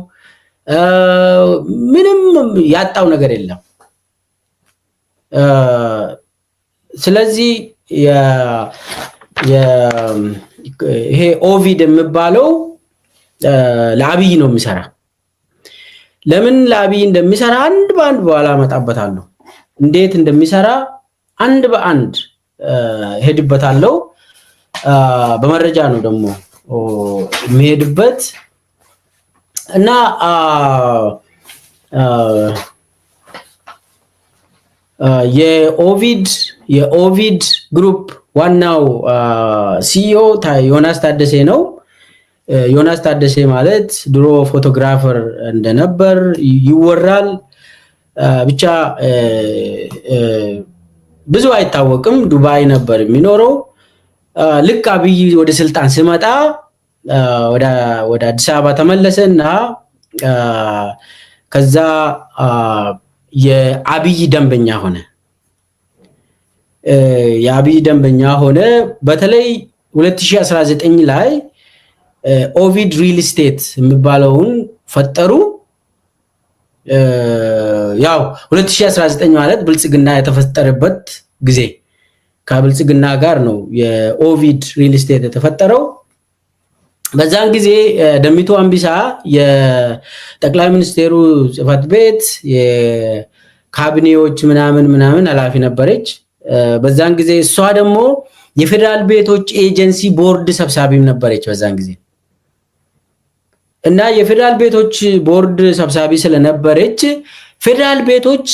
ምንም ያጣው ነገር የለም። ስለዚህ ይሄ ኦቪድ የሚባለው ለአብይ ነው የሚሰራ። ለምን ለአብይ እንደሚሰራ አንድ በአንድ በኋላ አመጣበታለሁ። እንዴት እንደሚሰራ አንድ በአንድ ሄድበታለሁ። በመረጃ ነው ደግሞ የሚሄድበት። እና የኦቪድ ግሩፕ ዋናው CEO ዮናስ ታደሴ ነው። ዮናስ ታደሴ ማለት ድሮ photographer እንደነበር ይወራል። ብቻ ብዙ አይታወቅም። ዱባይ ነበር የሚኖረው። ልክ አብይ ወደ ስልጣን ሲመጣ ወደ አዲስ አበባ ተመለሰ እና ከዛ የአብይ ደንበኛ ሆነ። የአብይ ደንበኛ ሆነ። በተለይ 2019 ላይ ኦቪድ ሪል ስቴት የሚባለውን ፈጠሩ። ያው 2019 ማለት ብልጽግና የተፈጠረበት ጊዜ፣ ከብልጽግና ጋር ነው የኦቪድ ሪል ስቴት የተፈጠረው። በዛን ጊዜ ደሚቱ አምቢሳ የጠቅላይ ሚኒስቴሩ ጽህፈት ቤት የካቢኔዎች ምናምን ምናምን ኃላፊ ነበረች። በዛን ጊዜ እሷ ደግሞ የፌዴራል ቤቶች ኤጀንሲ ቦርድ ሰብሳቢም ነበረች በዛን ጊዜ። እና የፌዴራል ቤቶች ቦርድ ሰብሳቢ ስለነበረች ፌዴራል ቤቶች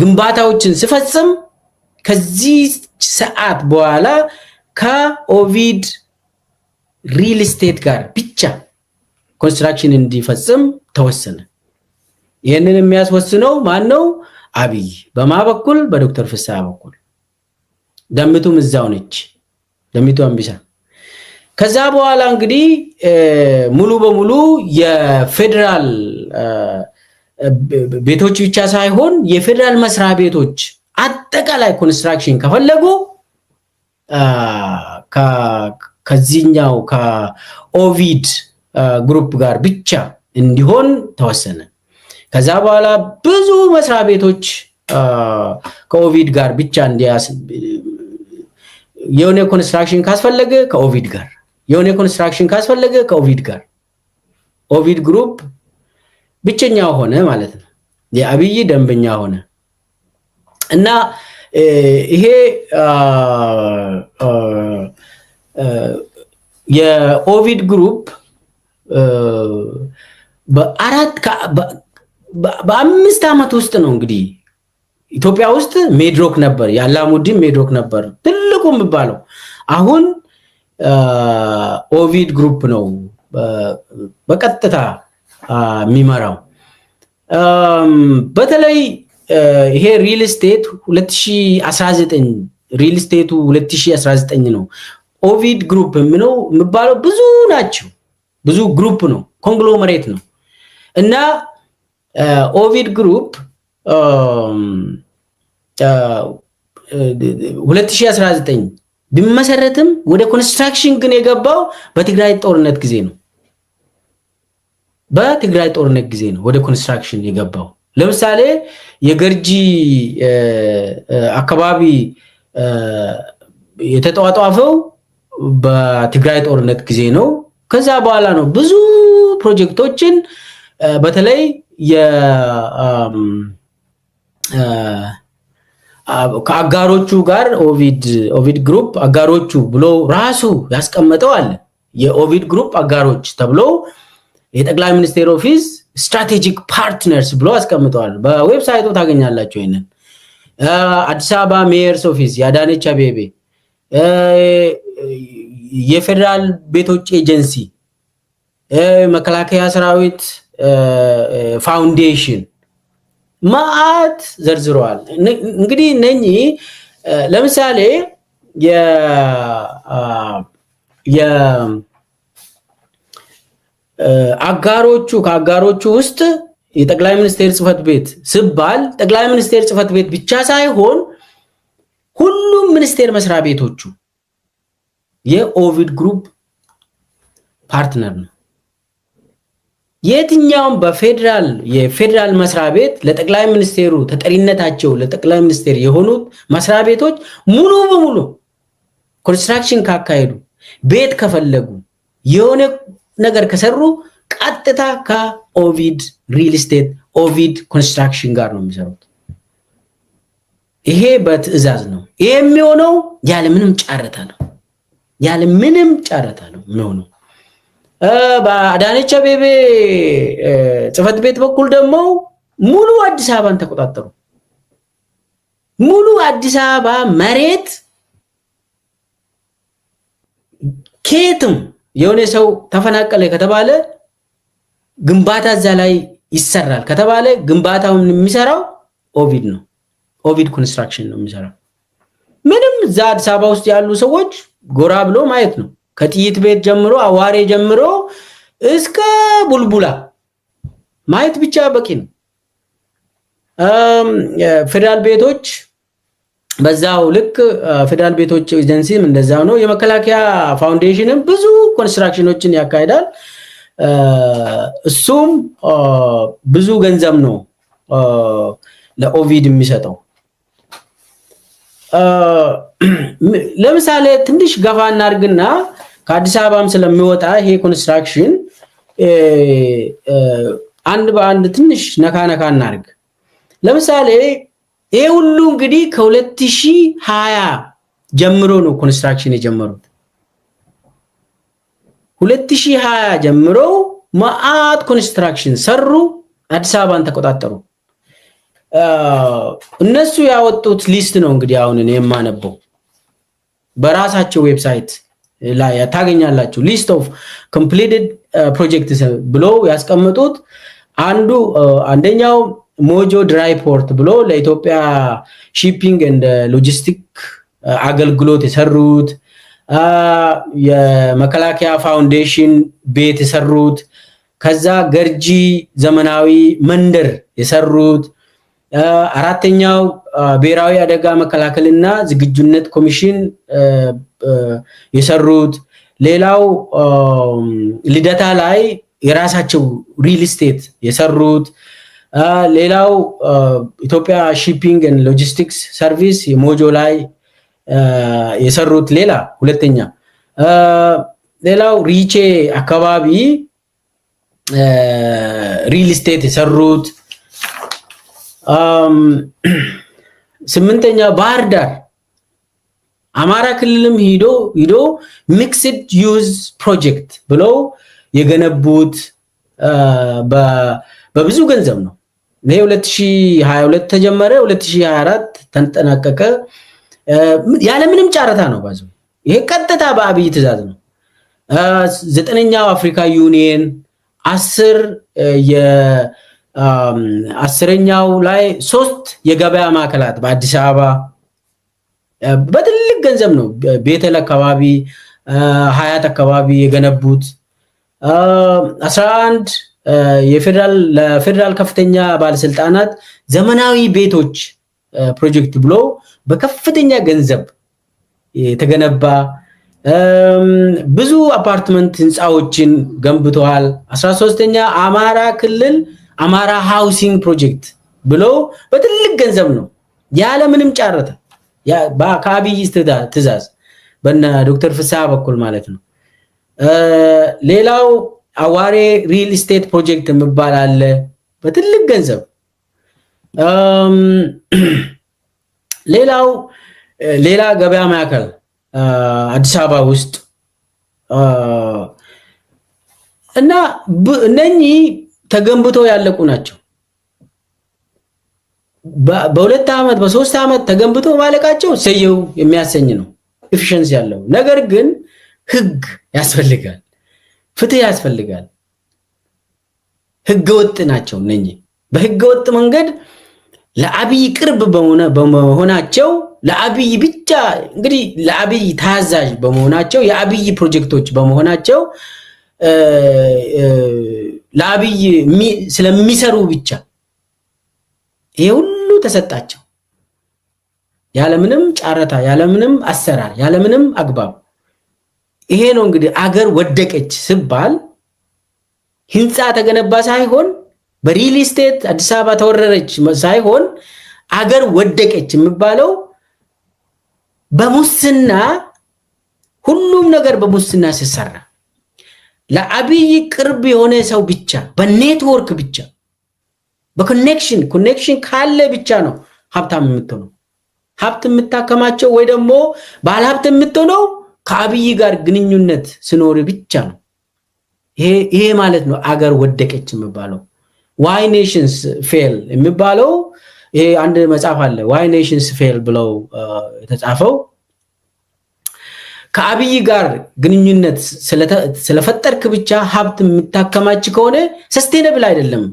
ግንባታዎችን ሲፈጽም ከዚህ ሰዓት በኋላ ከኦቪድ ሪል ስቴት ጋር ብቻ construction እንዲፈጽም ተወሰነ። ይህንን የሚያስወስነው ማን ነው? አብይ። በማ በኩል? በዶክተር ፍስሐ በኩል። ደምቱም እዛው ነች፣ ደሚቱ አምቢሳ። ከዛ በኋላ እንግዲህ ሙሉ በሙሉ የፌዴራል ቤቶች ብቻ ሳይሆን የፌዴራል መስሪያ ቤቶች አጠቃላይ construction ከፈለጉ ከዚህኛው ከኦቪድ ግሩፕ ጋር ብቻ እንዲሆን ተወሰነ። ከዛ በኋላ ብዙ መስሪያ ቤቶች ከኦቪድ ጋር ብቻ፣ የሆነ construction ካስፈለገ ከኦቪድ ጋር፣ የሆነ construction ካስፈለገ ከኦቪድ ጋር፣ ኦቪድ ግሩፕ ብቸኛ ሆነ ማለት ነው። የአብይ ደንበኛ ሆነ። እና ይሄ የኦቪድ ግሩፕ በአራት በ5 ዓመት ውስጥ ነው። እንግዲህ ኢትዮጵያ ውስጥ ሜድሮክ ነበር፣ የአላሙዲን ሜድሮክ ነበር ትልቁ የሚባለው። አሁን ኦቪድ ግሩፕ ነው በቀጥታ የሚመራው። በተለይ ይሄ ሪል ስቴት 2019፣ ሪል ስቴቱ 2019 ነው። ኦቪድ ግሩፕ የሚለው የሚባለው ብዙ ናቸው። ብዙ group ነው፣ conglomerate ነው። እና ኦቪድ ግሩፕ 2019 ቢመሰረትም ወደ construction ግን የገባው በትግራይ ጦርነት ጊዜ ነው። በትግራይ ጦርነት ጊዜ ነው ወደ construction የገባው። ለምሳሌ የገርጂ አካባቢ የተጧጧፈው በትግራይ ጦርነት ጊዜ ነው። ከዛ በኋላ ነው ብዙ ፕሮጀክቶችን በተለይ ከአጋሮቹ ጋር፣ ኦቪድ ግሩፕ አጋሮቹ ብሎ ራሱ ያስቀመጠው አለ። የኦቪድ ግሩፕ አጋሮች ተብሎ የጠቅላይ ሚኒስቴር office strategic partners ብሎ አስቀምጠዋል። በ website ኡ ታገኛላችሁ ይሄንን። አዲስ አበባ mayor's office የአዳነች አቤቤ፣ የፌዴራል ቤቶች ኤጀንሲ፣ መከላከያ ሰራዊት ፋውንዴሽን መዓት ዘርዝረዋል። እንግዲህ እነኚህ ለምሳሌ አጋሮቹ፣ ከአጋሮቹ ውስጥ የጠቅላይ ሚኒስቴር ጽህፈት ቤት ሲባል ጠቅላይ ሚኒስቴር ጽህፈት ቤት ብቻ ሳይሆን ሁሉም ሚኒስቴር መስሪያ ቤቶቹ የኦቪድ ግሩፕ partner ነው። የትኛውም በፌዴራል የፌዴራል መስሪያ ቤት ለጠቅላይ ሚኒስቴሩ ተጠሪነታቸው ለጠቅላይ ሚኒስቴር የሆኑት መስሪያ ቤቶች ሙሉ በሙሉ construction ካካሄዱ፣ ቤት ከፈለጉ፣ የሆነ ነገር ከሰሩ ቀጥታ ከኦቪድ ሪል ስቴት፣ ኦቪድ ኮንስትራክሽን ጋር ነው የሚሰሩት። ይሄ በትዕዛዝ ነው። ይሄ የሚሆነው ያለ ምንም ጨረታ ነው። ያለ ምንም ጨረታ ነው የሚሆነው። በአዳነች አቤቤ ጽህፈት ቤት በኩል ደግሞ ሙሉ አዲስ አበባን ተቆጣጠሩ። ሙሉ አዲስ አበባ መሬት ከየትም የሆነ ሰው ተፈናቀለ ከተባለ፣ ግንባታ እዛ ላይ ይሰራል ከተባለ ግንባታውን የሚሰራው ኦቪድ ነው። ኦቪድ ኮንስትራክሽን ነው የሚሰራው። ምንም እዛ አዲስ አበባ ውስጥ ያሉ ሰዎች ጎራ ብሎ ማየት ነው። ከጥይት ቤት ጀምሮ፣ አዋሬ ጀምሮ እስከ ቡልቡላ ማየት ብቻ በቂ ነው። ፌዴራል ቤቶች በዛው ልክ፣ ፌዴራል ቤቶች ኤጀንሲም እንደዛው ነው። የመከላከያ ፋውንዴሽንም ብዙ construction ኦችን ያካሂዳል። እሱም ብዙ ገንዘብ ነው ለኦቪድ የሚሰጠው። ለምሳሌ ትንሽ ገፋ እናድርግና ከአዲስ አበባም ስለሚወጣ ይሄ construction አንድ በአንድ ትንሽ ነካ ነካ እናድርግ። ለምሳሌ ይሄ ሁሉ እንግዲህ ከ2020 ጀምሮ ነው construction የጀመሩት። 2020 ጀምሮ መዓት construction ሰሩ፣ አዲስ አበባን ተቆጣጠሩ። እነሱ ያወጡት list ነው እንግዲህ አሁን እኔ የማነበው፣ በራሳቸው website ላይ ታገኛላችሁ። List of completed projects ብሎ ያስቀመጡት አንዱ አንደኛው ሞጆ dry port ብሎ ለኢትዮጵያ shipping and logistic አገልግሎት የሰሩት፣ የመከላከያ ፋውንዴሽን ቤት የሰሩት፣ ከዛ ገርጂ ዘመናዊ መንደር የሰሩት፣ አራተኛው ብሔራዊ አደጋ መከላከልና ዝግጁነት ኮሚሽን የሰሩት፣ ሌላው ልደታ ላይ የራሳቸው ሪል ስቴት የሰሩት፣ ሌላው ኢትዮጵያ shipping and logistics service የሞጆ ላይ የሰሩት ሌላ ሁለተኛ፣ ሌላው ሪቼ አካባቢ ሪል ስቴት የሰሩት፣ ስምንተኛ ባህር ዳር አማራ ክልልም ሂዶ ሂዶ mixed use project ብለው የገነቡት በብዙ ገንዘብ ነው። ይሄ 2022 ተጀመረ፣ 2024 ተጠናቀቀ። ያለምንም ጨረታ ነው ባዙ። ይሄ ቀጥታ በአብይ ትእዛዝ ነው። ዘጠነኛው አፍሪካ ዩኒየን፣ 10 የ10ኛው ላይ ሶስት የገበያ ማዕከላት በአዲስ አበባ በትልቅ ገንዘብ ነው። ቤተል አካባቢ፣ ሀያት አካባቢ የገነቡት፣ 11 ለፌዴራል ከፍተኛ ባለስልጣናት ዘመናዊ ቤቶች ፕሮጀክት ብሎ በከፍተኛ ገንዘብ የተገነባ ብዙ አፓርትመንት ህንፃዎችን ገንብተዋል። 13ኛ አማራ ክልል አማራ housing ፕሮጀክት ብሎ በትልቅ ገንዘብ ነው ያለ ምንም ጨረታ ከአብይ ትዕዛዝ በነ ዶክተር ፍስሐ በኩል ማለት ነው። ሌላው አዋሬ real estate ፕሮጀክት የሚባል አለ በትልቅ ገንዘብ። ሌላው ሌላ ገበያ ማዕከል አዲስ አበባ ውስጥ እና እነኚህ ተገንብቶ ያለቁ ናቸው። በ2 ዓመት በ3 ዓመት ተገንብቶ ማለቃቸው ሰየው የሚያሰኝ ነው፣ efficiency ያለው ነገር። ግን ህግ ያስፈልጋል፣ ፍትህ ያስፈልጋል። ህገ ወጥ ናቸው እነኚህ። በህገ ወጥ መንገድ ለአብይ ቅርብ በመሆናቸው፣ ለአብይ ብቻ እንግዲህ ለአብይ ታዛዥ በመሆናቸው፣ የአብይ ፕሮጀክቶች በመሆናቸው፣ ለአብይ ስለሚሰሩ ብቻ ይሄ ሁሉ ተሰጣቸው ያለምንም ጨረታ፣ ያለምንም አሰራር፣ ያለምንም አግባብ። ይሄ ነው እንግዲህ አገር ወደቀች ሲባል ህንፃ ተገነባ ሳይሆን፣ በ real estate አዲስ አበባ ተወረረች ሳይሆን፣ አገር ወደቀች የሚባለው በሙስና፣ ሁሉም ነገር በሙስና ሲሰራ፣ ለአብይ ቅርብ የሆነ ሰው ብቻ፣ በኔትወርክ ብቻ፣ በ connection፣ connection ካለ ብቻ ነው ሀብታም የምትሆነው። ሀብት የምታከማቸው ወይ ደግሞ ባለሀብት የምትሆነው ከአብይ ጋር ግንኙነት ሲኖር ብቻ ነው። ይሄ ማለት ነው አገር ወደቀች የሚባለው። Why Nations Fail የሚባለው ይሄ አንድ መጽሐፍ አለ፣ Why Nations Fail ብለው የተጻፈው፣ ከአብይ ጋር ግንኙነት ስለፈጠርክ ብቻ ሀብት የምታከማች ከሆነ sustainable አይደለም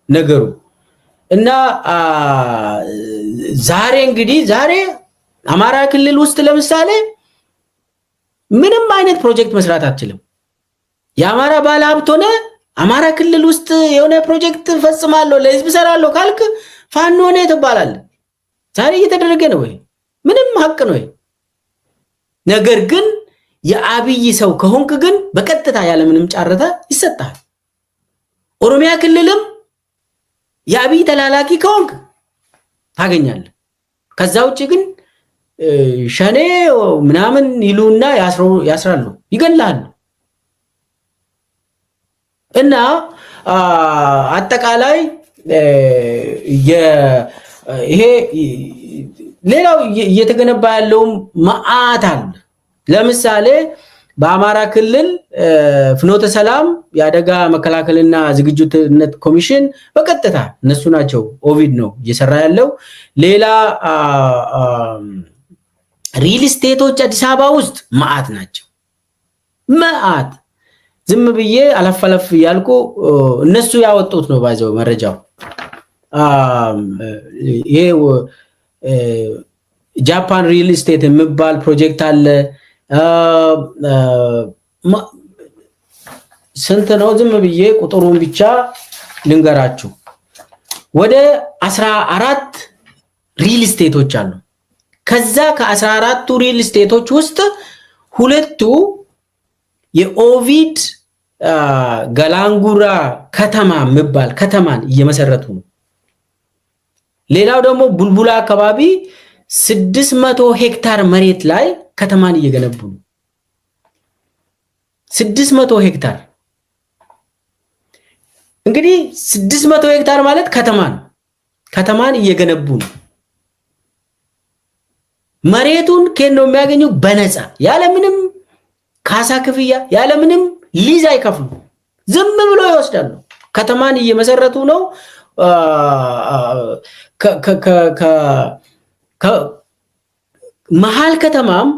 ነገሩ። እና ዛሬ እንግዲህ ዛሬ አማራ ክልል ውስጥ ለምሳሌ ምንም አይነት ፕሮጀክት መስራት አትችልም። የአማራ ባለሀብት ሆነ አማራ ክልል ውስጥ የሆነ ፕሮጀክት ፈጽማለሁ፣ ለህዝብ እሰራለሁ ካልክ ፋኖ ነህ ትባላለህ። ዛሬ እየተደረገ ነው ወይ? ምንም ሀቅ ነው። ነገር ግን የአብይ ሰው ከሆንክ ግን በቀጥታ ያለምንም ጨረታ ይሰጣል። ኦሮሚያ ክልልም የአብይ ተላላኪ ከሆንክ ታገኛለህ። ከዛ ውጭ ግን ሸኔ ምናምን ይሉና ያስራሉ፣ ይገላሉ። እና አጠቃላይ ይሄ ሌላው እየተገነባ ያለውም መዓት አለ። ለምሳሌ በአማራ ክልል ፍኖተ ሰላም የአደጋ መከላከልና ዝግጁነት ኮሚሽን በቀጥታ እነሱ ናቸው፣ ኦቪድ ነው እየሰራ ያለው። ሌላ real estate ኦች አዲስ አበባ ውስጥ መዓት ናቸው። መዓት። ዝም ብዬ አለፍ አለፍ እያልኩ እነሱ ያወጡት ነው by the way መረጃው። ይሄ ጃፓን real estate የሚባል ፕሮጀክት አለ። ስንት ነው? ዝም ብዬ ቁጥሩን ብቻ ልንገራችሁ። ወደ 14 real estate ኦች አሉ። ከዛ ከ14ቱ real estate ኦች ውስጥ ሁለቱ የኦቪድ ገላንጉራ ከተማ የሚባል ከተማን እየመሰረቱ ነው። ሌላው ደግሞ ቡልቡላ አካባቢ 600 ሄክታር መሬት ላይ ከተማን እየገነቡ ነው። 600 ሄክታር፣ እንግዲህ 600 ሄክታር ማለት ከተማ ነው። ከተማን እየገነቡ ነው። መሬቱን ከየት ነው የሚያገኙ? በነፃ፣ ያለምንም ካሳ ክፍያ፣ ያለምንም ሊዝ አይከፍሉ። ዝም ብሎ ይወስዳሉ። ከተማን እየመሰረቱ ነው። መሀል ከተማም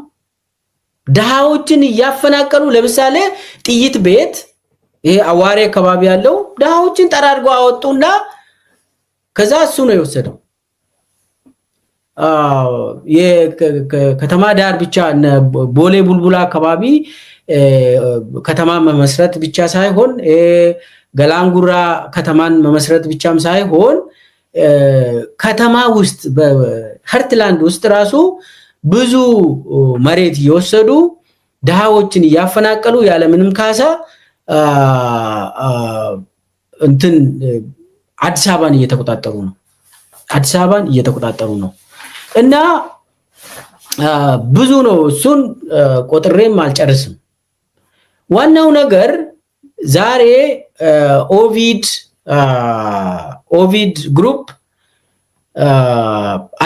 ድሃዎችን እያፈናቀሉ፣ ለምሳሌ ጥይት ቤት ይሄ አዋሬ አካባቢ ያለው ድሃዎችን ጠራርገው አወጡና ከዛ እሱ ነው የወሰደው። የከተማ ዳር ብቻ ቦሌ ቡልቡላ አካባቢ ከተማ መመስረት ብቻ ሳይሆን ገላንጉራ ከተማን መመስረት ብቻም ሳይሆን ከተማ ውስጥ በ heartland ውስጥ ራሱ ብዙ መሬት እየወሰዱ ድሃዎችን እያፈናቀሉ ያለምንም ካሳ እንትን አዲስ አበባን እየተቆጣጠሩ ነው። አዲስ አበባን እየተቆጣጠሩ ነው እና ብዙ ነው። እሱን ቆጥሬም አልጨርስም። ዋናው ነገር ዛሬ ኦቪድ ግሩፕ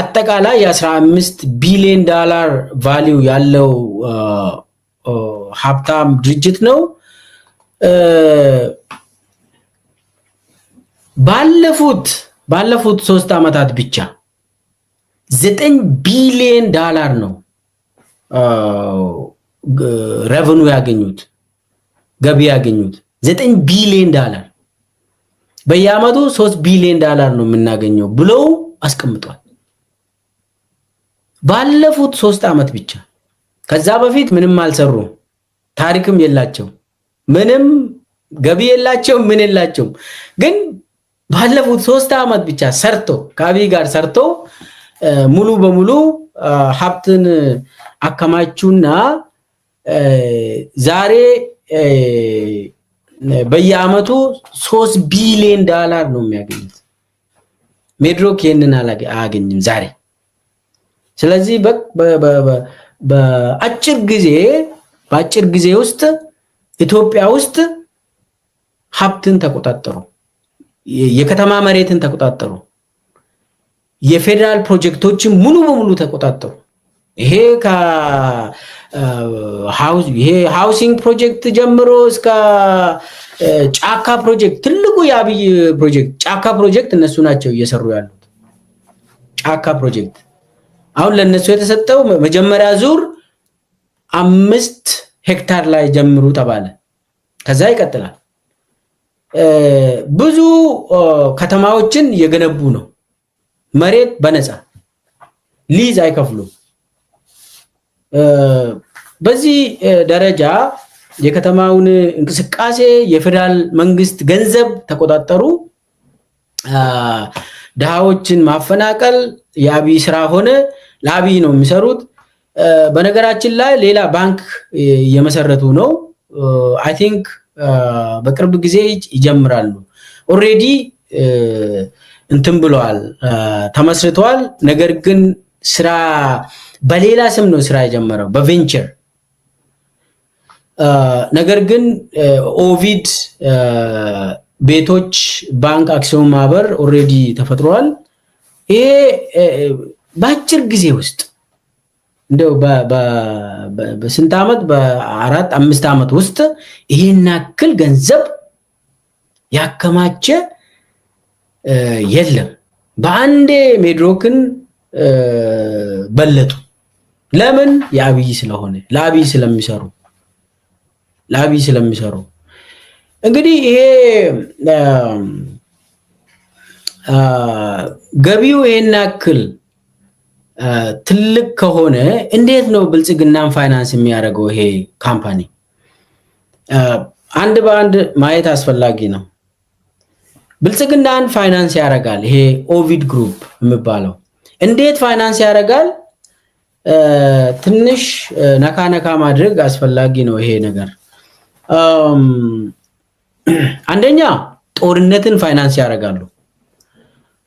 አጠቃላይ የ15 ቢሊዮን ዶላር value ያለው ሀብታም ድርጅት ነው። ባለፉት 3 ዓመታት ብቻ 9 ቢሊዮን ዶላር ነው revenue ያገኙት፣ ገቢ ያገኙት 9 ቢሊዮን ዶላር። በየአመቱ 3 ቢሊዮን ዶላር ነው የምናገኘው ብለው አስቀምጧል። ባለፉት 3 ዓመት ብቻ። ከዛ በፊት ምንም አልሰሩም፣ ታሪክም የላቸው፣ ምንም ገቢ የላቸው፣ ምን የላቸውም። ግን ባለፉት 3 ዓመት ብቻ ሰርቶ ከአብይ ጋር ሰርቶ ሙሉ በሙሉ ሀብትን አከማቹና ዛሬ በየአመቱ 3 ቢሊዮን ዶላር ነው የሚያገኙት። ሜድሮክ ይህንን አያገኝም ዛሬ። ስለዚህ በአጭር ጊዜ ውስጥ ኢትዮጵያ ውስጥ ሀብትን ተቆጣጠሩ፣ የከተማ መሬትን ተቆጣጠሩ፣ የፌዴራል ፕሮጀክቶችን ሙሉ በሙሉ ተቆጣጠሩ። ይሄ ይሄ housing ፕሮጀክት ጀምሮ እስከ ጫካ ፕሮጀክት፣ ትልቁ የአብይ ፕሮጀክት ጫካ ፕሮጀክት እነሱ ናቸው እየሰሩ ያሉት። ጫካ ፕሮጀክት አሁን ለነሱ የተሰጠው መጀመሪያ ዙር 5 ሄክታር ላይ ጀምሩ ተባለ። ከዛ ይቀጥላል። ብዙ ከተማዎችን እየገነቡ ነው። መሬት በነፃ፣ ሊዝ አይከፍሉም። በዚህ ደረጃ የከተማውን እንቅስቃሴ የፌዴራል መንግስት ገንዘብ ተቆጣጠሩ። ድሃዎችን ማፈናቀል የአብይ ስራ ሆነ። ለአብይ ነው የሚሰሩት። በነገራችን ላይ ሌላ ባንክ እየመሰረቱ ነው። I think በቅርብ ጊዜ ይጀምራሉ። Already እንትን ብለዋል፣ ተመስርተዋል። ነገር ግን ስራ በሌላ ስም ነው ስራ የጀመረው፣ በ venture። ነገር ግን ኦቪድ ቤቶች ባንክ አክሲዮን ማህበር already ተፈጥሯል። ይሄ በአጭር ጊዜ ውስጥ እንደው በስንት ዓመት፣ በ4 5 ዓመት ውስጥ ይሄን ያክል ገንዘብ ያከማቸ የለም። በአንዴ ሜድሮክን በለጡ። ለምን? የአብይ ስለሆነ፣ ለአብይ ስለሚሰሩ ለአብይ ስለሚሰሩ። እንግዲህ ይሄ ገቢው ይሄን ያክል ትልቅ ከሆነ እንዴት ነው ብልጽግናን ፋይናንስ የሚያደርገው ይሄ company? አንድ በአንድ ማየት አስፈላጊ ነው። ብልጽግናን ፋይናንስ ያደርጋል ይሄ ኦቪድ ግሩፕ የሚባለው። እንዴት ፋይናንስ ያደርጋል? ትንሽ ነካ ነካ ማድረግ አስፈላጊ ነው ይሄ ነገር። አንደኛ ጦርነትን ፋይናንስ ያደርጋሉ።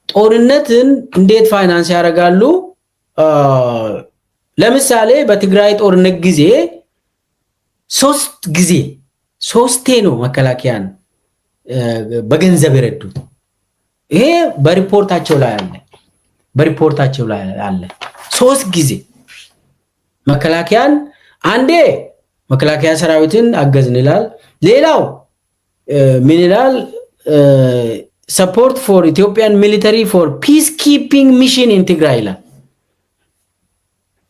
ጦርነትን እንዴት ፋይናንስ ያደርጋሉ? ለምሳሌ በትግራይ ጦርነት ጊዜ 3 ጊዜ ሶስቴ ነው መከላከያን በገንዘብ የረዱት። ይሄ በሪፖርታቸው ላይ አለ። በሪፖርታቸው ላይ አለ። 3 ጊዜ መከላከያን፣ አንዴ መከላከያ ሰራዊትን አገዝን ይላል። ሌላው ምን ይላል? "Support for Ethiopian military for peacekeeping mission in Tigray" ይላል።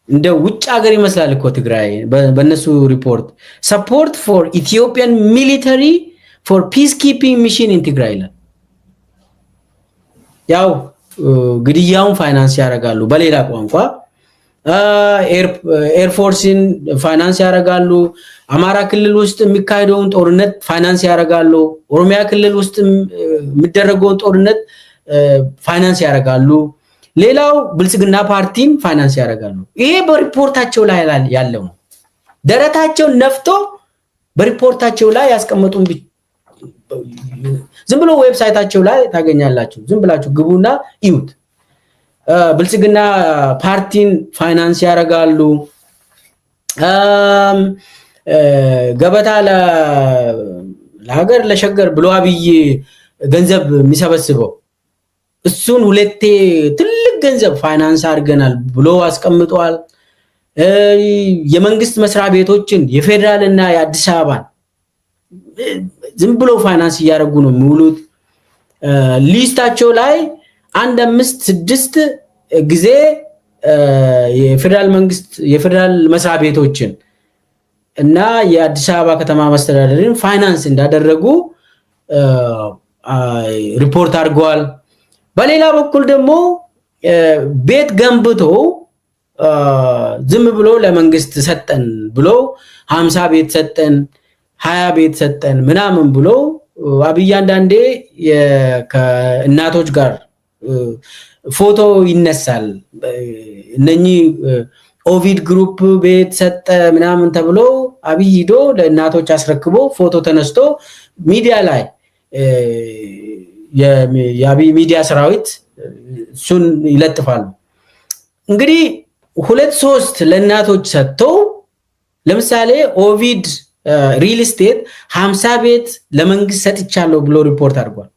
እንደ ውጭ ሀገር ይመስላል እኮ ትግራይ በእነሱ ሪፖርት። "Support for Ethiopian military for peacekeeping mission in Tigray" ይላል። ያው ግድያውን ፋይናንስ ያደርጋሉ በሌላ ቋንቋ። Air Force ን finance ያደርጋሉ። አማራ ክልል ውስጥ የሚካሄደውን ጦርነት ፋይናንስ ያደርጋሉ። ኦሮሚያ ክልል ውስጥ የሚደረገውን ጦርነት ፋይናንስ ያደርጋሉ። ሌላው ብልጽግና ፓርቲን ፋይናንስ ያደርጋሉ። ይሄ በሪፖርታቸው ላይ ያለው ነው። ደረታቸውን ነፍቶ በሪፖርታቸው ላይ ያስቀመጡን ዝም ብሎ website ኣቸው ላይ ታገኛላችሁ። ዝም ብላችሁ ግቡና እዩት። ብልጽግና ፓርቲን ፋይናንስ ያደርጋሉ። ገበታ ለሀገር ለሸገር ብሎ አብይ ገንዘብ የሚሰበስበው እሱን ሁለቴ ትልቅ ገንዘብ ፋይናንስ አድርገናል ብሎ አስቀምጧል። የመንግስት መስሪያ ቤቶችን የፌዴራል እና የአዲስ አበባን ዝም ብሎ ፋይናንስ እያደረጉ ነው የሚውሉት። List ኣቸው ላይ አንድ አምስት ስድስት ጊዜ የፌዴራል መንግስት የፌዴራል መስሪያ ቤቶችን እና የአዲስ አበባ ከተማ መስተዳደርን ፋይናንስ እንዳደረጉ ሪፖርት አድርገዋል። በሌላ በኩል ደግሞ ቤት ገንብቶ ዝም ብሎ ለመንግስት ሰጠን ብሎ 50 ቤት ሰጠን፣ 20 ቤት ሰጠን ምናምን ብሎ አብይ አንዳንዴ ከእናቶች ጋር ፎቶ ይነሳል። እነኚህ ኦቪድ ግሩፕ ቤት ሰጠ ምናምን ተብሎ አብይ ሂዶ ለእናቶች አስረክቦ ፎቶ ተነስቶ ሚዲያ ላይ የአብይ ሚዲያ ሰራዊት እሱን ይለጥፋሉ። እንግዲህ ሁለት ሶስት ለእናቶች ሰጥቶ፣ ለምሳሌ ኦቪድ ሪል ስቴት 50 ቤት ለመንግስት ሰጥቻለሁ ብሎ ሪፖርት አድርጓል።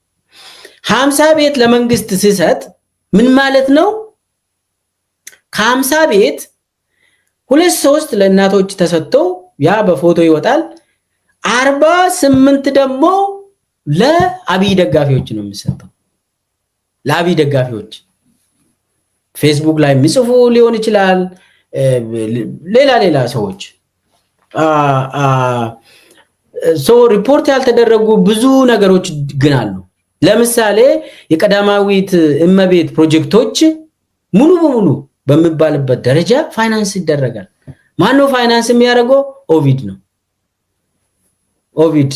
50 ቤት ለመንግስት ሲሰጥ ምን ማለት ነው? ከ50 ቤት ሁለት ሶስት ለእናቶች ተሰጥቶ ያ በፎቶ ይወጣል። 48 ደግሞ ለአብይ ደጋፊዎች ነው የሚሰጠው። ለአብይ ደጋፊዎች ፌስቡክ ላይ የሚጽፉ ሊሆን ይችላል፣ ሌላ ሌላ ሰዎች። So ሪፖርት ያልተደረጉ ብዙ ነገሮች ግን አሉ። ለምሳሌ የቀዳማዊት እመቤት ፕሮጀክቶች ሙሉ በሙሉ በሚባልበት ደረጃ ፋይናንስ ይደረጋል። ማነው ፋይናንስ የሚያደርገው? ኦቪድ ነው። ኦቪድ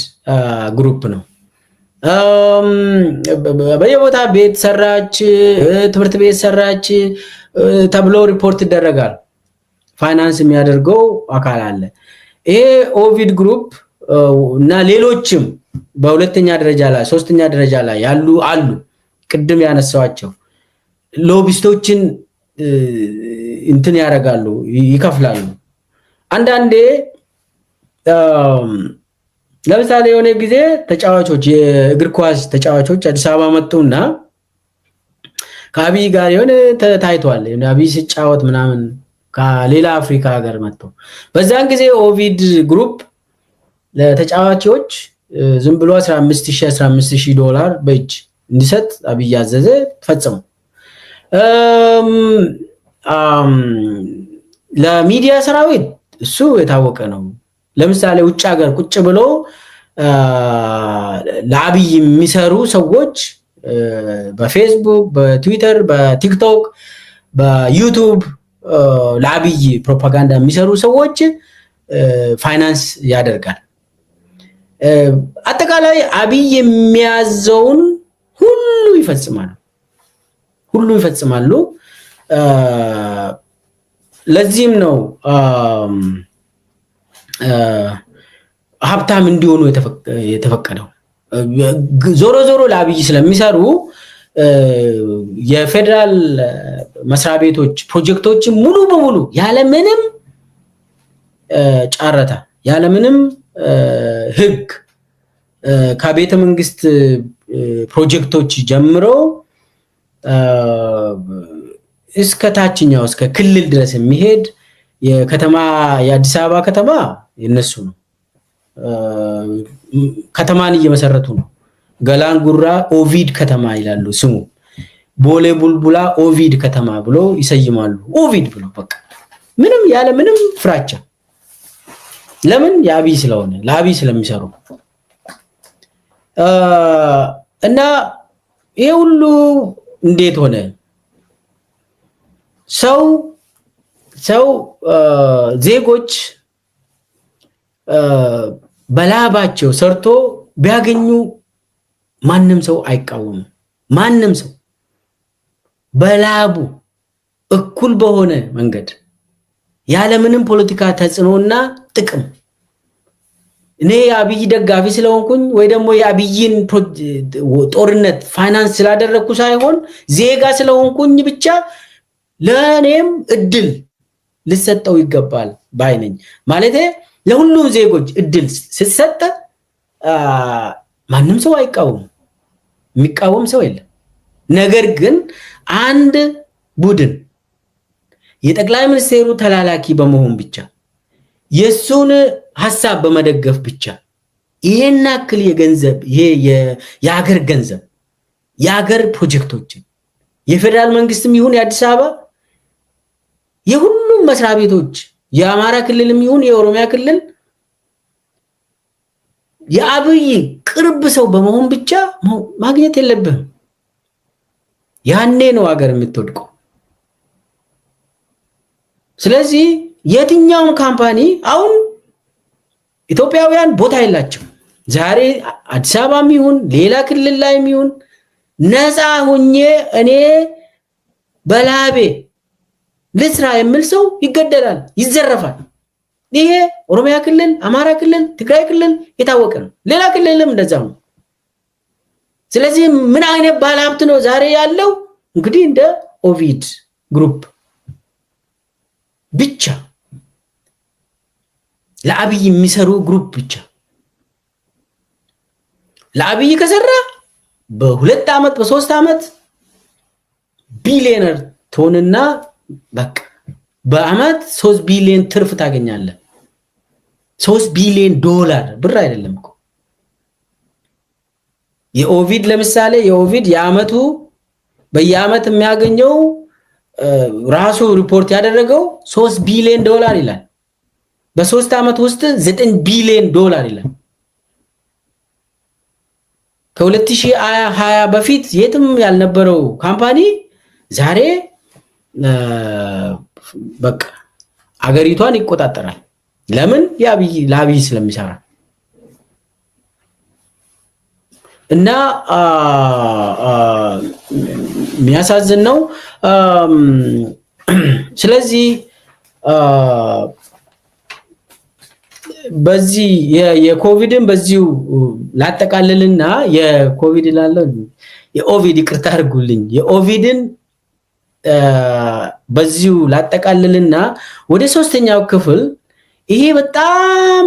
ግሩፕ ነው። በየቦታ ቤት ሰራች፣ ትምህርት ቤት ሰራች ተብሎ ሪፖርት ይደረጋል። ፋይናንስ የሚያደርገው አካል አለ። ይሄ ኦቪድ ግሩፕ እና ሌሎችም በሁለተኛ ደረጃ ላይ፣ ሶስተኛ ደረጃ ላይ ያሉ አሉ። ቅድም ያነሳኋቸው lobbyist ኦችን እንትን ያደርጋሉ፣ ይከፍላሉ። አንዳንዴ ለምሳሌ የሆነ ጊዜ ተጫዋቾች፣ የእግር ኳስ ተጫዋቾች አዲስ አበባ መጡና ከአብይ ጋር የሆነ ታይቷል። አብይ ሲጫወት ምናምን ከሌላ አፍሪካ ሀገር መጥቶ በዛን ጊዜ ኦቪድ ግሩፕ ለተጫዋቾች ዝም ብሎ 15 15 ዶላር በእጅ እንዲሰጥ አብይ አዘዘ፣ ፈጽሙ። ለሚዲያ ሰራዊት እሱ የታወቀ ነው። ለምሳሌ ውጭ ሀገር ቁጭ ብሎ ለአብይ የሚሰሩ ሰዎች በፌስቡክ፣ በትዊተር፣ በቲክቶክ፣ በዩቱብ ለአብይ ፕሮፓጋንዳ የሚሰሩ ሰዎች ፋይናንስ ያደርጋል። አጠቃላይ አብይ የሚያዘውን ሁሉ ይፈጽማሉ፣ ሁሉ ይፈጽማሉ። ለዚህም ነው ሀብታም እንዲሆኑ የተፈቀደው። ዞሮ ዞሮ ለአብይ ስለሚሰሩ የፌዴራል መስሪያ ቤቶች ፕሮጀክቶችን ሙሉ በሙሉ ያለምንም ጨረታ፣ ያለምንም ሕግ ከቤተ መንግስት ፕሮጀክቶች ጀምሮ እስከ ታችኛው እስከ ክልል ድረስ የሚሄድ የከተማ፣ የአዲስ አበባ ከተማ የነሱ ነው። ከተማን እየመሰረቱ ነው። ገላን ጉራ ኦቪድ ከተማ ይላሉ ስሙ። ቦሌ ቡልቡላ ኦቪድ ከተማ ብሎ ይሰይማሉ። ኦቪድ ብሎ በቃ ምንም ያለ ምንም ፍራቻ። ለምን? የአብይ ስለሆነ፣ ለአብይ ስለሚሰሩ። እና ይሄ ሁሉ እንዴት ሆነ? ሰው ሰው ዜጎች በላባቸው ሰርቶ ቢያገኙ ማንም ሰው አይቃወምም። ማንም ሰው በላቡ እኩል በሆነ መንገድ ያለምንም ፖለቲካ ተጽዕኖና ጥቅም፣ እኔ የአብይ ደጋፊ ስለሆንኩኝ ወይ ደግሞ የአብይን ጦርነት ፋይናንስ ስላደረግኩ ሳይሆን ዜጋ ስለሆንኩኝ ብቻ ለእኔም እድል ሊሰጠው ይገባል ባይ ነኝ። ማለቴ ለሁሉም ዜጎች እድል ሲሰጥ ማንም ሰው አይቃወምም፣ የሚቃወም ሰው የለም። ነገር ግን አንድ ቡድን የጠቅላይ ሚኒስቴሩ ተላላኪ በመሆን ብቻ፣ የእሱን ሀሳብ በመደገፍ ብቻ ይሄን ያክል የገንዘብ፣ ይሄ የሀገር ገንዘብ፣ የሀገር ፕሮጀክቶችን፣ የፌዴራል መንግስትም ይሁን የአዲስ አበባ የሁሉም መስሪያ ቤቶች፣ የአማራ ክልልም ይሁን የኦሮሚያ ክልል የአብይ ቅርብ ሰው በመሆን ብቻ ማግኘት የለብህም። ያኔ ነው ሀገር የምትወድቀው። ስለዚህ የትኛውም company፣ አሁን ኢትዮጵያውያን ቦታ የላቸውም። ዛሬ አዲስ አበባም ይሁን ሌላ ክልል ላይም ይሁን ነፃ ሁኜ እኔ በላቤ ልስራ የሚል ሰው ይገደላል፣ ይዘረፋል። ይሄ ኦሮሚያ ክልል፣ አማራ ክልል፣ ትግራይ ክልል የታወቀ ነው። ሌላ ክልልም እንደዛ ነው። ስለዚህ ምን አይነት ባለሀብት ነው ዛሬ ያለው? እንግዲህ እንደ ኦቪድ group ብቻ፣ ለአብይ የሚሰሩ group ብቻ። ለአብይ ከሰራ በ2 ዓመት በ3 ዓመት ቢሊዮነር ትሆንና በቃ በአመት 3 ቢሊዮን ትርፍ ታገኛለህ። 3 ቢሊዮን ዶላር፣ ብር አይደለም እኮ። የኦቪድ ለምሳሌ የኦቪድ የአመቱ በየአመት የሚያገኘው ራሱ ሪፖርት ያደረገው 3 ቢሊዮን ዶላር ይላል። በ3 ዓመት ውስጥ 9 ቢሊዮን ዶላር ይላል። ከ2020 በፊት የትም ያልነበረው company ዛሬ በቃ አገሪቷን ይቆጣጠራል። ለምን? ለአብይ ስለሚሰራ። እና የሚያሳዝን ነው። ስለዚህ በዚህ የኮቪድን በዚሁ ላጠቃልልና፣ የኮቪድ ላለው የኦቪድ፣ ይቅርታ አድርጉልኝ፣ የኦቪድን በዚሁ ላጠቃልልና ወደ ሶስተኛው ክፍል፣ ይሄ በጣም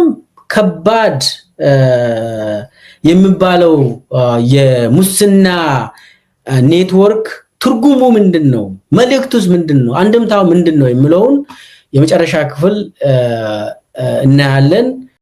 ከባድ የሚባለው የሙስና ኔትወርክ ትርጉሙ ምንድን ነው? መልእክቱስ ምንድን ነው? አንድምታው ምንድን ነው? የሚለውን የመጨረሻ ክፍል እናያለን።